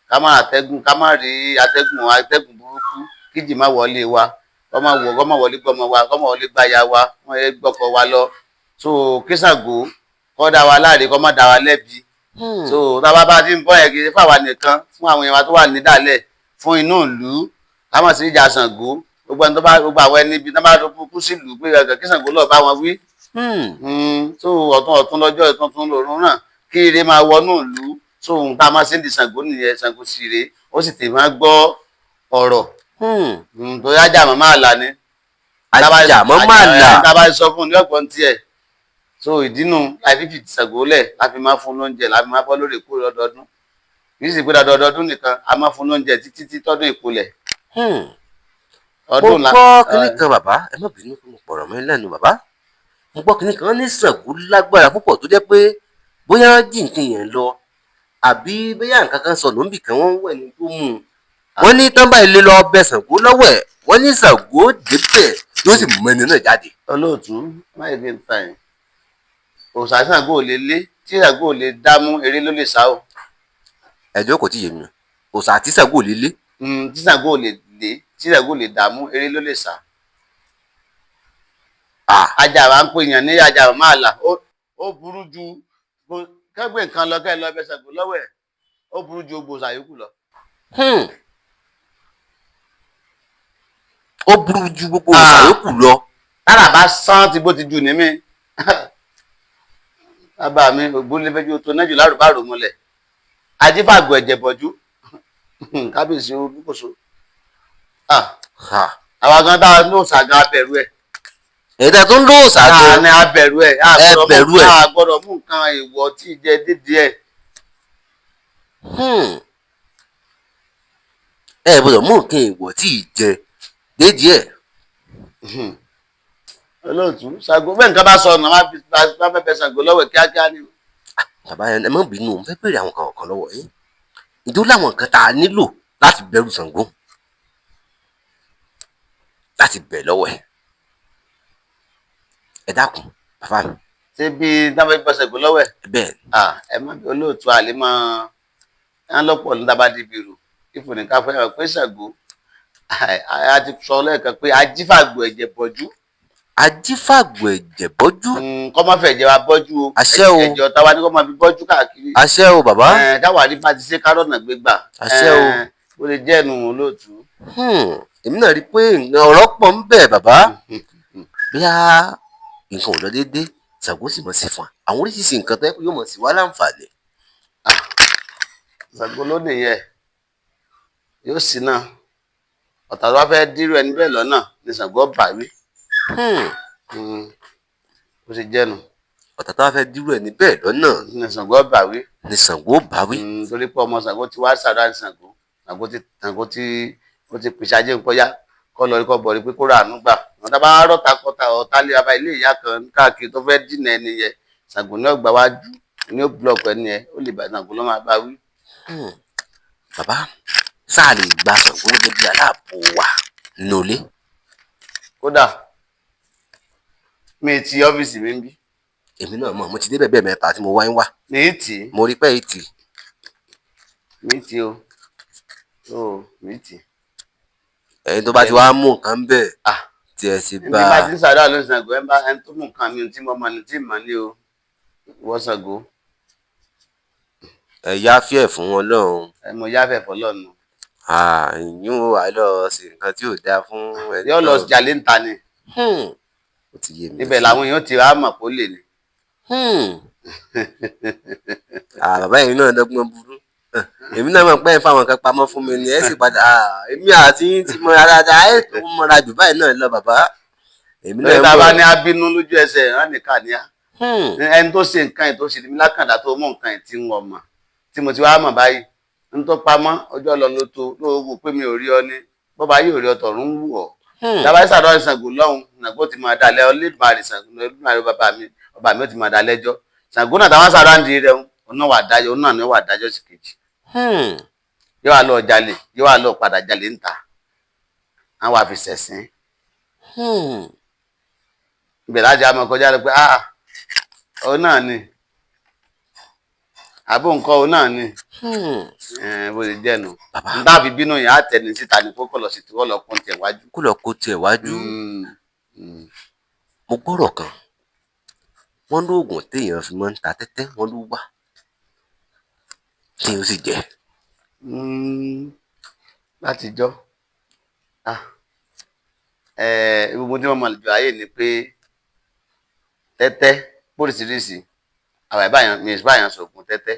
ká máa àtẹ́gùn, ká máa rí atẹ́gùn burúkú, kíjì má wọlé wa, kọ́ máa wọlé gbọ́mọ wa, kọ́ máa wọlé gbáya wa, wọ́n yẹ gbọ́kọ wa lọ. So kí Ṣàngó kọ́ dá wa láre, kọ́ má dá wa lẹ́bi. So tá a bá ti ń bọ́ yẹn kiri fáwa nìkan, fún àwọn èèyàn wa tó wà nídàálẹ̀, fún inú ìlú, ká má sí ìjà Ṣàngó. Gbogbo ẹni tó bá gbogbo àwọn ẹni ibi tó bá kú sílùú pé kí Ṣàngó lọ bá wọn wí. So ọ̀tún ọ̀tún lọ́jọ́ ìtuntun lòrùn náà, kí ire máa wọnú ìlú. So ohun tá a máa ṣe ń di Ṣàngó nìyẹn. Ṣàngó sì rèé, ó sì tè máa gbọ́ ọ̀rọ̀. Torí ajá màmá àlà ni. Ajá màmá àlà. Tá a bá sọ fún un ní ọ̀gbọ́n tiẹ̀. So ìdínú láti fi Ṣàngó lẹ̀, láti máa fún lóúnjẹ, láti máa bọ́ lóòrèkóòrè lọ́dọọdún. Kì í sì pé lọ́dọọdún nìkan, a máa fún lóúnjẹ títí tí tọ́dún ìpolẹ̀. Mo gbọ́ kinní kan bàbá, ẹ má bínú pé mo pọ̀rọ̀ mọ́ lẹ́nu bàbá. Mo gbọ́ kinní kan ní Ṣàngó lágbára púpọ̀ tó jẹ́ pé bóyá jí nǹkan yẹn lọ àbí bóyá nǹkan kan sọnù níbì kan, wọ́n ń wẹ̀ ní tó mú un. Wọ́n ní tán báyìí lè lọ bẹ Ṣàngó lọ́wọ́ ẹ̀, wọ́n ní Ṣàngó débẹ̀ yóò sì mú ẹni náà jáde. Olóòtú, má yẹ kí n ta yẹn. Òòṣà Ṣàngó ò lè lé, tí Ṣàngó ò lè dámú, eré ló lè sá o. Ẹjọ́ kò tí yé mi, òòṣà tí Ṣàngó ò lè lé. Tí Ṣàngó ò lè lé, tí Ṣàngó lè dààmú, eré ló lè sá. Ajá wa ń pè yàn ní ajá máa là. Ó burú ju kẹ́gbẹ́ nǹkan lọ kẹ́ lọ bẹ Ṣàngó lọ́wọ́ ẹ̀, ó burú ju gbogbo òòṣà yòókù lọ. Ó burú ju gbogbo òòṣà yòókù lọ. Tára bá sán ti bó ti jù ní mi. Bàbá mi ògbólẹ́fẹ́jú tó náà jù lárúbá rò múlẹ̀. Ajífàgbọ̀ ẹ̀jẹ̀ bọ̀jú. Kábíyèsí olúkòso. Àwa gan tá a ní òòṣà gan abẹ̀rù ẹ̀. Ẹ̀dá tó ń lo òòṣà gan ní abẹ̀rù ẹ̀. Ẹ bẹ̀rù ẹ̀. A gbọ́dọ̀ mú nǹkan èèwọ̀ tí ì jẹ dídí ẹ̀. Ẹ gbọ́dọ̀ mú nǹkan èèwọ̀ tí ì jẹ dédìí ẹ̀. Olóòtú, Ṣàngó bẹ́ẹ̀ nǹkan bá sọ ọ̀nà má fẹ́ bẹ Ṣàngó lọ́wọ́ kíákíá ni. Bàbá ẹ má bínú, mo fẹ́ béèrè àwọn kan lọ́wọ́ yín. Ǹjẹ́ ó láwọn nǹkan tá a nílò láti bẹ̀rù Ṣàngó? Láti bẹ̀ lọ́wọ́ ẹ̀. Ẹ dákun bàbá mi. Ṣé bí dábàá bẹ Ṣàngó lọ́wọ́ ẹ̀? Bẹ́ẹ̀. Ẹ má bí olóòtú àlè máa ń lọ́pọ̀ ní dábàá dìbì rò. Ìfòníkà fẹ́ hàn pé Ṣàngó a ti sọ lẹ́ẹ̀kan pé ajífàgbọ̀ ẹ̀jẹ̀ bọ̀jú. Ajífàgbọ̀ ẹ̀jẹ̀ bọ́jú. Kọ́ má fẹ́ jẹ́ wa bọ́jú o. Àṣẹ o. Ẹ̀jẹ̀ ọ̀tá wa ni kọ́ máa fi bọ́jú káàkiri. Àṣẹ o bàbá. Káwa ní bá ti ṣe kárọ̀nà gbégbà. Àṣẹ o. Ó lè jẹ́ ẹnu olóòtú. Èmi náà rí i pé ọ̀rọ̀ pọ̀ ń bẹ bàbá. Bóyá nǹkan ò lọ déédé, Ṣàngó sì mọ̀ sí fún wa. Àwọn oríṣiríṣi nǹkan tó yẹ kó yóò mọ̀ sí wa láǹfààní. Ṣàngó ló nìyẹn. Yóò sì náà. Ọ̀tá tó bá fẹ́ dírú ẹni bẹ́ẹ̀ lọ́nà ni Ṣàngó bà wí. Ó ti jẹ́nu. Ọ̀tá tó bá fẹ́ dírú ẹni bẹ́ẹ̀ lọ́nà ni Ṣàngó bà wí. Ni Ṣàngó bà wí. Torí pé ọmọ Ṣàngó ti wá ṣàdúrà ní Ṣàngó. Ṣàngó ti ó ti pèsè ajé nǹkan yá kọ́ lọ rí kọ́ bọ̀ rí pé kó rà àánú gbà. Àwọn tá a bá rọ́ta kọta ọ̀tá lé baba ilé ìyá kan káàkiri tó fẹ́ dínà ẹni yẹn, Ṣàngó ní ọgbà wájú ní ó búlọ̀kù ẹni yẹn, ó lè bá Ṣàngó ló máa bá wí. Bàbá, sáà lè gba Ṣàngó gẹ́gẹ́ bí aláàbò wa nínú ilé. Kódà mi ti ọ́fíìsì mi ń bí. Èmi náà mọ̀, mo ti débẹ̀ bẹ́ẹ̀ mẹ́ta tí mo wá ń wà. Mi tì í. Mo rí pé èyí tì. Mi ti o, ó mi ti. Ẹni tó bá ti wá mú nǹkan bẹ́ẹ̀ Ah. tí ẹ ti Níbi bá bá ti ń sàdúrà ló ń Ṣàngó, ẹ bá ẹni tó mú nǹkan mi tí mo mọ ni tí mo ní o, wọ́n Ṣàngó. Ẹ yáfíẹ̀ fún wọn lọ́hùn. Ẹ mo yáfẹ̀ fọlọ́run. Ìyún wà lọ sí nǹkan tí ò dáa fún ẹni Yóò lọ náà. jalè ń ta ni. Ó ti yé mi. Ibẹ̀ làwọn èèyàn ti wá mọ̀ kó lè ní. Bàbá yìí náà dọ́gbọ́n burú. Èmi náà mọ̀ pé ẹ fáwọn kan pamọ́ fún mi ni ẹ sì padà èmi àti yín ti mọra dáadáa, ẹ tó mọra jù báyìí náà lọ bàbá. Èmi Lórí náà tá a bá mọ̀. ní abínú lójú ẹsẹ̀ rán nìkan ní á. Ẹni tó ṣe nǹkan yìí tó ṣe mí lákàndá tó mú nǹkan yìí tí ń wọ̀ mọ̀ tí mo ti wá mọ̀ báyìí ń tó pamọ́ ọjọ́ lọ ló tó ló wò pé mi ò rí ọ ní bọ́ba yóò rí ọ tọ̀run ń wù ọ́. Dábàá ìsàdọ̀ Ṣàngó lọ́hùn, Ṣàngó ti máa dalẹ̀ Olódùmarè, Ṣàngó Olódùmarè bàbá mi, ọba mi ó ti máa dalẹ̀ ẹjọ́. Ṣàngó náà táwọn sàdọ̀ ń di rẹ̀ òun náà wà dájọ́, òun náà ni ó wà dájọ́ sí kejì. Yóò wá lọ jalè, yóò wá lọ padà jalè ńta, àwọn wà fi ṣẹ̀sín. Ibẹ̀ láti àmọ́ kọjá lọ pé ah, òun náà ni, àbó nǹkan òun náà ni. Bó ṣe jẹ́ nu. Bàbá. N tá fi bínú yẹn á tẹni síta ni kókó lọ sí tí wọ́n lọ kún tiẹ̀ wájú. Kó lọ kó tiẹ̀ wájú. Mo gbọ́rọ̀ kan, wọ́n lóògùn téèyàn fi máa ń ta tẹ́tẹ́, wọ́n ló wà téèyàn sì jẹ. Látijọ́ gbogbo tí wọ́n mọ̀ lójú ayé ni pé tẹ́tẹ́ póríṣiríṣi, àwọn ìbáyàn mi ìbáyàn sọ̀gùn tẹ́tẹ́.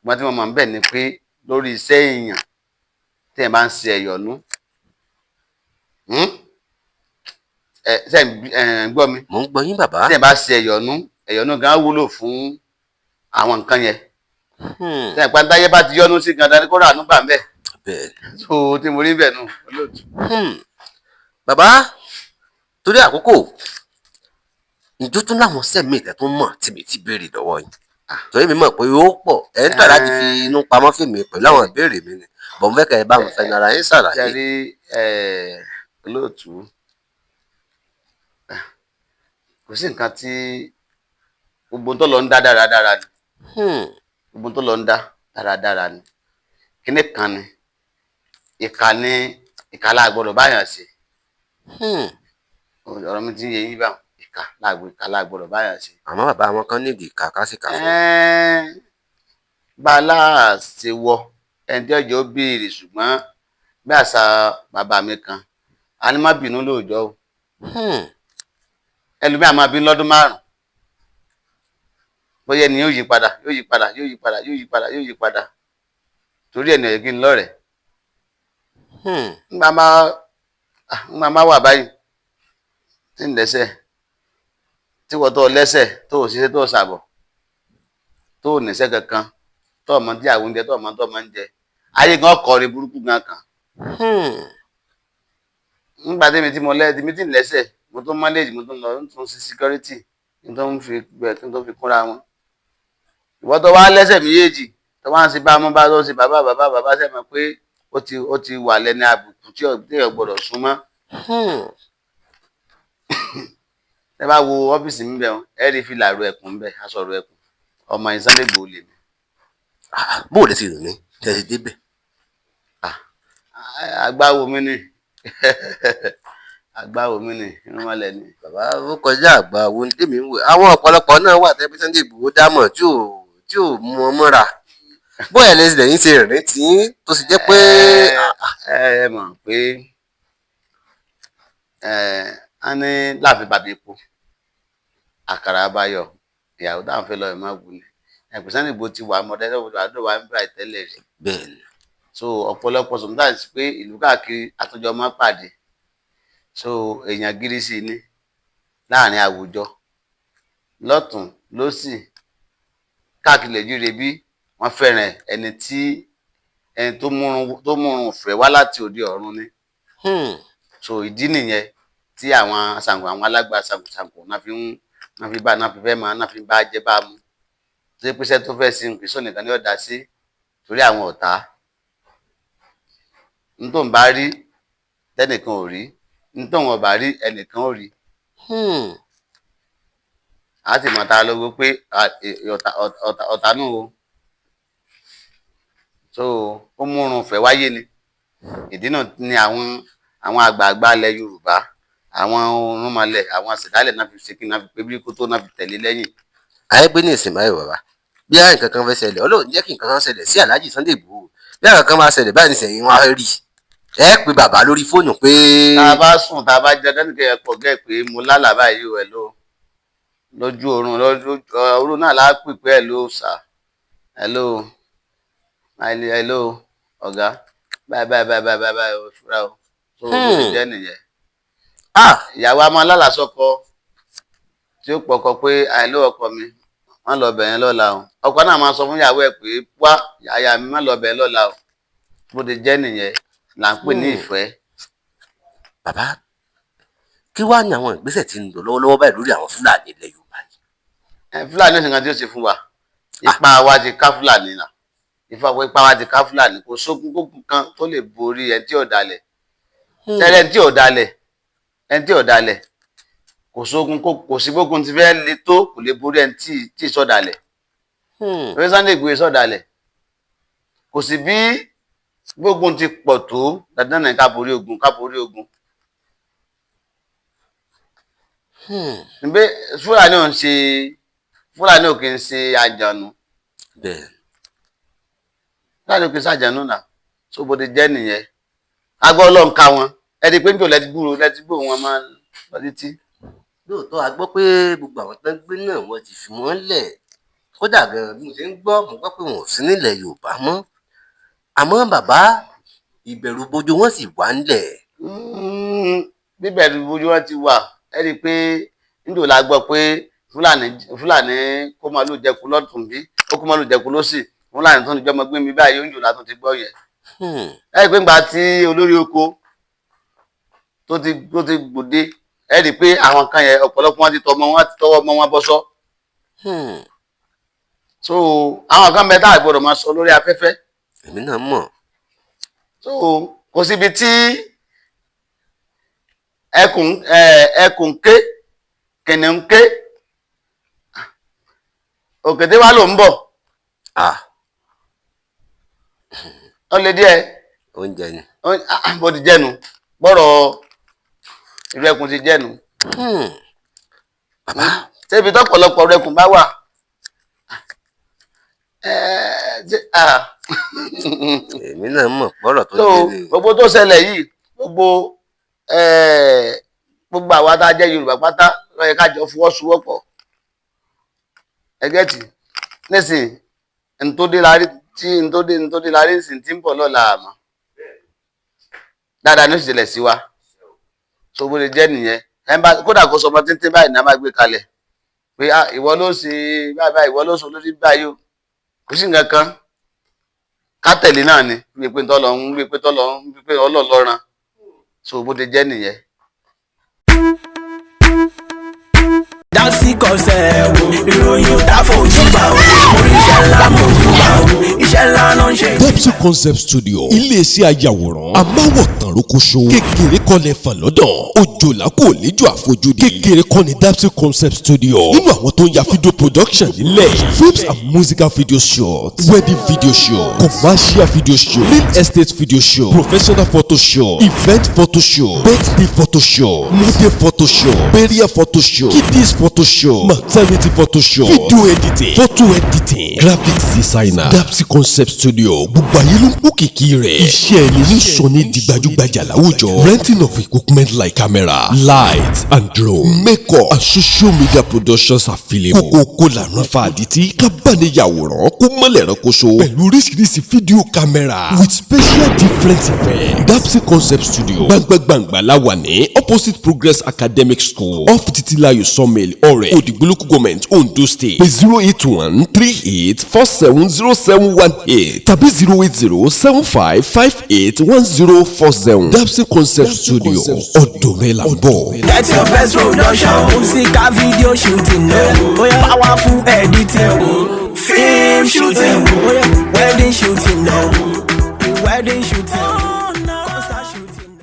Ṣùgbọ́n tí wọ́n mọ̀ níbẹ̀ ni pé lórí iṣẹ́ èèyàn téèyàn bá ń ṣe ẹ̀yọ̀nú, ṣé ẹ̀ ń gbọ́ mi? Mò ń gbọ́ yín bàbá. Téèyàn bá ṣe ẹ̀yọ̀nú, ẹ̀yọ̀nú gan wúlò fún àwọn nǹkan yẹn. Téèyàn pàǹtáyé bá ti yọ́nú sí gan dání kó rà nú bà ń bẹ̀. Bẹ́ẹ̀. So tí mo rí bẹ̀ nù olóòtú. Bàbá, torí àkókò, ǹjọ́ tún láwọn sẹ́mi ìtẹ́ tó mọ̀ tí mi ti béèrè lọ́wọ́ yín? Torí mi mọ̀ pé ó pọ̀, ẹ̀ ń tà láti fi inú pamọ́ fèmí pẹ̀lú àwọn ìbéèrè mi ni, bọ̀ mo fẹ́ kẹ́ ẹ bá mi fẹnu ara yín ṣàlàyé. Ṣe rí olóòtú, kò sí nǹkan tí gbogbo tó lọ ń dá dáradára ni. Gbogbo tó lọ ń dá dáradára ni. Kíní kan ni ìkà ni, ìkà la gbọ́dọ̀ báyàn ṣe. Ọ̀rọ̀ mi ti ń yé yín báwọn. Ìkà la gbọ́dọ̀ báyàn ṣe. Àmọ́ bàbá àwọn kan nídìí ìkà ká sì kà fún. Bá a láàṣẹ wọ ẹni tí ọjọ́ béèrè, ṣùgbọ́n bí àṣà bàbá mi kan, a ní má bínú lóòjọ́ o. Ẹlòmíà máa bínú lọ́dún 5, bóyá ẹni yóò yí padà, yóò yí padà, yóò yí padà, yóò yí padà, yóò yí padà, torí ẹni ọ̀yẹ́ kí n lọ́rẹ̀ẹ́. Ńgbà máa wà báyìí tí ń lẹ́sẹ̀, tí wọ́n tó lẹ́sẹ̀ tó ò ṣiṣẹ́ tó ò ṣàbọ̀ tó ò níṣẹ́ kankan, tó ọmọ tí àwọn oúnjẹ tó ọmọ tó ọmọ ń jẹ, ayé gan kọrin burúkú gan kan. Ńgbà tẹ́mi tí mo lẹ́ tẹ́mi tí ń lẹ́sẹ̀, mo tún manage, mo tún lọ ń tún sí security, n tó ń fi gbẹ tó ń fi kúnra wọn. Ìwọ tó wá lẹ́sẹ̀ méjèèjì tó wá ń ṣe bá mú bá tó ń ṣe bàbá bàbá bàbá, ṣe mọ̀ pé ó ti wà lẹ́ni àbùkù tí ò gbọ́dọ̀ súnmọ́. Ẹ bá wo ọ́fíìsì mi bẹ̀ wọ́n, ẹ rí fìlà ru ẹkùn ń bẹ̀, aṣọ ru ẹkùn, ọmọ Sunday Igboho lè mi. Bó o lè ti rìn ní tẹ̀sí débẹ̀? Agbáwo mi ni, agbáwo mi ni, irúnmọlẹ̀ ni. Bàbá, ó kọjá àgbà wo ní tèmi ń wò. Àwọn ọ̀pọ̀lọpọ̀ náà wà tẹ́bí Sunday Igboho dámọ̀ tí ò mú wọn mọ́ra. Bóyá lẹ́sìn lẹ́yìn ṣe rìn tí tó sì jẹ́ pé. Ẹ mọ̀ pé a ní láàfin bàbá epo àkàrà abayọ ìyàwó táwọn fẹ́ lọ ẹ̀ máa wù ní ẹ̀pẹ̀ Sunday Igboho ti wà mọ́tẹ́ tó wà ló wà ń bá ìtẹ́lẹ̀ rí. Bẹ́ẹ̀ni. So ọ̀pọ̀lọpọ̀ sometimes pé ìlú káàkiri àtúnjọ máa pàdé, so èèyàn gírí sí ni láàrin àwùjọ lọ́tùn lósì káàkiri lè jíire bí wọ́n fẹ́ràn ẹni tí ẹni tó múrun fẹ́ wá láti òde ọ̀run ni. So ìdí nìyẹn tí àwọn Ṣàngó, àwọn alágbà Ṣàngó náà fi ń náà fi bá náà fi fẹ́ máa náà fi bá jẹ́ bá mu, tó yẹ pé iṣẹ́ tó fẹ́ sí nǹkan ìṣó nìkan ni ó dá sí torí àwọn ọ̀tá n tó ń bá rí tẹ́nìkan ò rí, n tó ń ọ̀bà rí ẹnìkan ò rí. A sì mọ̀ ta lógo pé ọ̀tá nù o. So ó múrun fẹ́ wáyé ni. Ìdí náà ni àwọn àgbààgbà ilẹ̀ Yorùbá, àwọn orúnmọlẹ̀, àwọn àṣẹ̀dálẹ̀ náà fi ṣe kí náà fi pé bí kó tó náà fi tẹ̀lé lẹ́yìn. Ayé pé ní ìsìn báyìí bàbá, bí àyìn kankan fẹ́ ṣẹlẹ̀, Ọlọ́run jẹ́ kí nǹkan kan ṣẹlẹ̀ sí Alhaji Sunday Igboho, bí àyìn kankan máa ṣẹlẹ̀ báyìí nísìnyí, wọn á rí ẹ pé bàbá lórí fóònù pé. Tá a bá sùn, tá a bá jẹ dẹ́nìkẹ́ ẹ pọ̀ gẹ́ pé mo lálàá báyìí ẹ ló lójú oorun, lójú oorun náà lá pè pé ẹ ló sà, ẹ ló ẹ ló ọ̀gá báyìí báyìí báyìí báyìí báyìí o ṣúra o tó o ti jẹ́ nìyẹn. Ìyàwó a máa lálàá sọ́kọ tí ó pọkọ pé àìló ọkọ mi má lọ bẹ̀yẹn lọ́la o. Ọkọ náà máa sọ fún ìyàwó ẹ̀ pé wá aya mi má lọ bẹ̀yẹn lọ́la o. Bó ti jẹ́ nìyẹn là ń pè ní ìfẹ́. Bàbá, kí wàá ní àwọn ìgbésẹ̀ tí ń lọ lọ́wọ́lọ́wọ́ báyìí lórí àwọn Fúlàní ilẹ̀ Yorùbá yìí? Fúlàní oṣù kan tí ó ṣe fún wa, ipa wa ti ká Fúlàní nà, ipa wa ti ká Fúlàní. Kò sógun kógun kan tó lè borí ẹni tí ò dalẹ̀. Tẹ́lẹ̀ ẹni tí ò dalẹ̀, ẹni tí ò dalẹ̀, kò sógun kò sí gbógun ti fẹ́ le tó, kò lè borí ẹni tí sọ̀dàlẹ̀. Orí Sunday Igboho sọ̀dàlẹ̀, kò sí bí gbógun ti pọ̀ tó, dandan náà ká borí ogun, ká borí ogun. Ǹbẹ́ Fúlàní ò ń ṣe, Fúlàní ò kì í ṣe àjànú. Fúlàní ò kì í ṣe àjànú náà, tó bó ti jẹ́ nìyẹn. Agbọ́ Ọlọ́run ká wọn, ẹni pé níjọ́ lẹ́tí gbúròó lẹ́tí gbúròó wọn máa lọ títí. Lóòótọ́ a gbọ́ pé gbogbo àwọn tó ń gbé náà wọ́n ti fi wọ́n lẹ̀, kódà gan-an bí mo ṣe ń gbọ́, mo gbọ́ pé wọn ò sí nílẹ̀ Yorùbá mọ́. Àmọ́ bàbá, ìbẹ̀rù bojo wọn sì wà ńlẹ̀. Bíbẹ̀rù bojo wọn ti wà, ẹ rí i pé níjọ́ la gbọ́ pé Fúlàní kó màálù jẹku lọ́tùn bí, ó kó màálù jẹku lọ́sì, Fúlàní tó ń jọmọ gbé mi báyìí, níjọ́ la tún ti gbọ́ yẹn. Ẹ rí i pé ńgbà tí olórí oko tó ti gbòde, ẹ rí i pé àwọn kan yẹn ọ̀pọ̀lọpọ̀ wọn ti tọmọ wọn ti tọwọ́ ọmọ wọn bọ́sọ́. So àwọn kan bẹ tá a gbọ́dọ̀ máa sọ lórí afẹ́fẹ́. Èmi náà mọ̀. So kò síbi tí ẹkùn ké, kìnìún ké, òkété wa ló ń bọ̀. Ó lè díẹ̀. Oúnjẹ ni. Bó ti jẹ́nu, gbọ́rọ̀ ìrẹ́kùn ti jẹ́nu. Bàbá, ṣébi tọ́pọ̀lọpọ̀ rẹkùn bá wà. Èmi náà mọ̀ pọ̀rọ̀ tó dé ni. Gbogbo tó ṣẹlẹ̀ yìí, gbogbo àwa tá a jẹ́ Yorùbá pátá ló yẹ ká jọ fọwọ́sowọ́pọ̀. Ẹgẹ́tì nísìnyí ntòdé la rí tí ntòdé la rí sì ti ń bọ̀ lọ́la àmọ́ dáadáa ní ìṣẹ̀lẹ̀ sí wa. So bó lè jẹ́ nìyẹn. Kódà kó sọmọ tíntín báyìí ní a máa gbé kalẹ̀ pé ìwọ ló ṣe báyìí báyìí, ìwọ ló ṣe olórí báyìí o. Kò sí nǹkan kan ká tẹ̀lé náà ni bí pé tọ́lọ̀ ń bí pé tọ́lọ̀ ń bí pé ọlọ́ọ̀lọ́ran. So bó lè jẹ́ nìyẹn. Dapsy Concept wo ìròyìn ò tá fojú bá o, oríṣẹ́ ńlá mo jù bá o, iṣẹ́ ńlá ló ń ṣe. Dapsy Concept Studio, iléeṣẹ́ ayàwòrán amáwòtán rókóṣó, kékeré kọ́lẹ̀ fà lọ́dọ̀, òjòlá kò léjò àfojúdi, kékeré kọ́ ni Dapsy Concept Studio nínú àwọn tó ń ya video production nílẹ̀, films and musical video shoot, wedding video shoot, commercial video shoot, real estate video shoot, professional photo shoot, event photo shoot, birthday photo shoot, model photo shoot, burial photo shoot, kiddies photo shoot, maternity photo shoot, video editing, photo editing, graphics designer. Dapsy Concept Studio, gbogbo ayé ló ń kó kìkì rẹ̀. Iṣẹ́ ẹni ní sọ ní di gbajúgbajà láwùjọ. Renting of equipment like camera, light and drone, makeup and social media productions available. Kókókó làrán fa àdìtí kábàániyàwòrán kó mọ́lẹ̀ ránkoṣo pẹ̀lú oríṣiríṣi fídíò kámẹ́rà with special different effects. Dapsy Concept Studio, gbangba-gbangba la wà ní opposite Progress Academic School, off Titilayo Sawmill, Ọ̀rẹ́, Òdìgbò Local Government, Ondo State. Pé 08138470718 tàbí 08075581047. Dapsy Concept Studio, ọ̀dọ̀ rẹ̀ là ń bọ̀. Get your best production, musical video shooting, powerful editing, film shooting, wedding shooting, wedding shooting.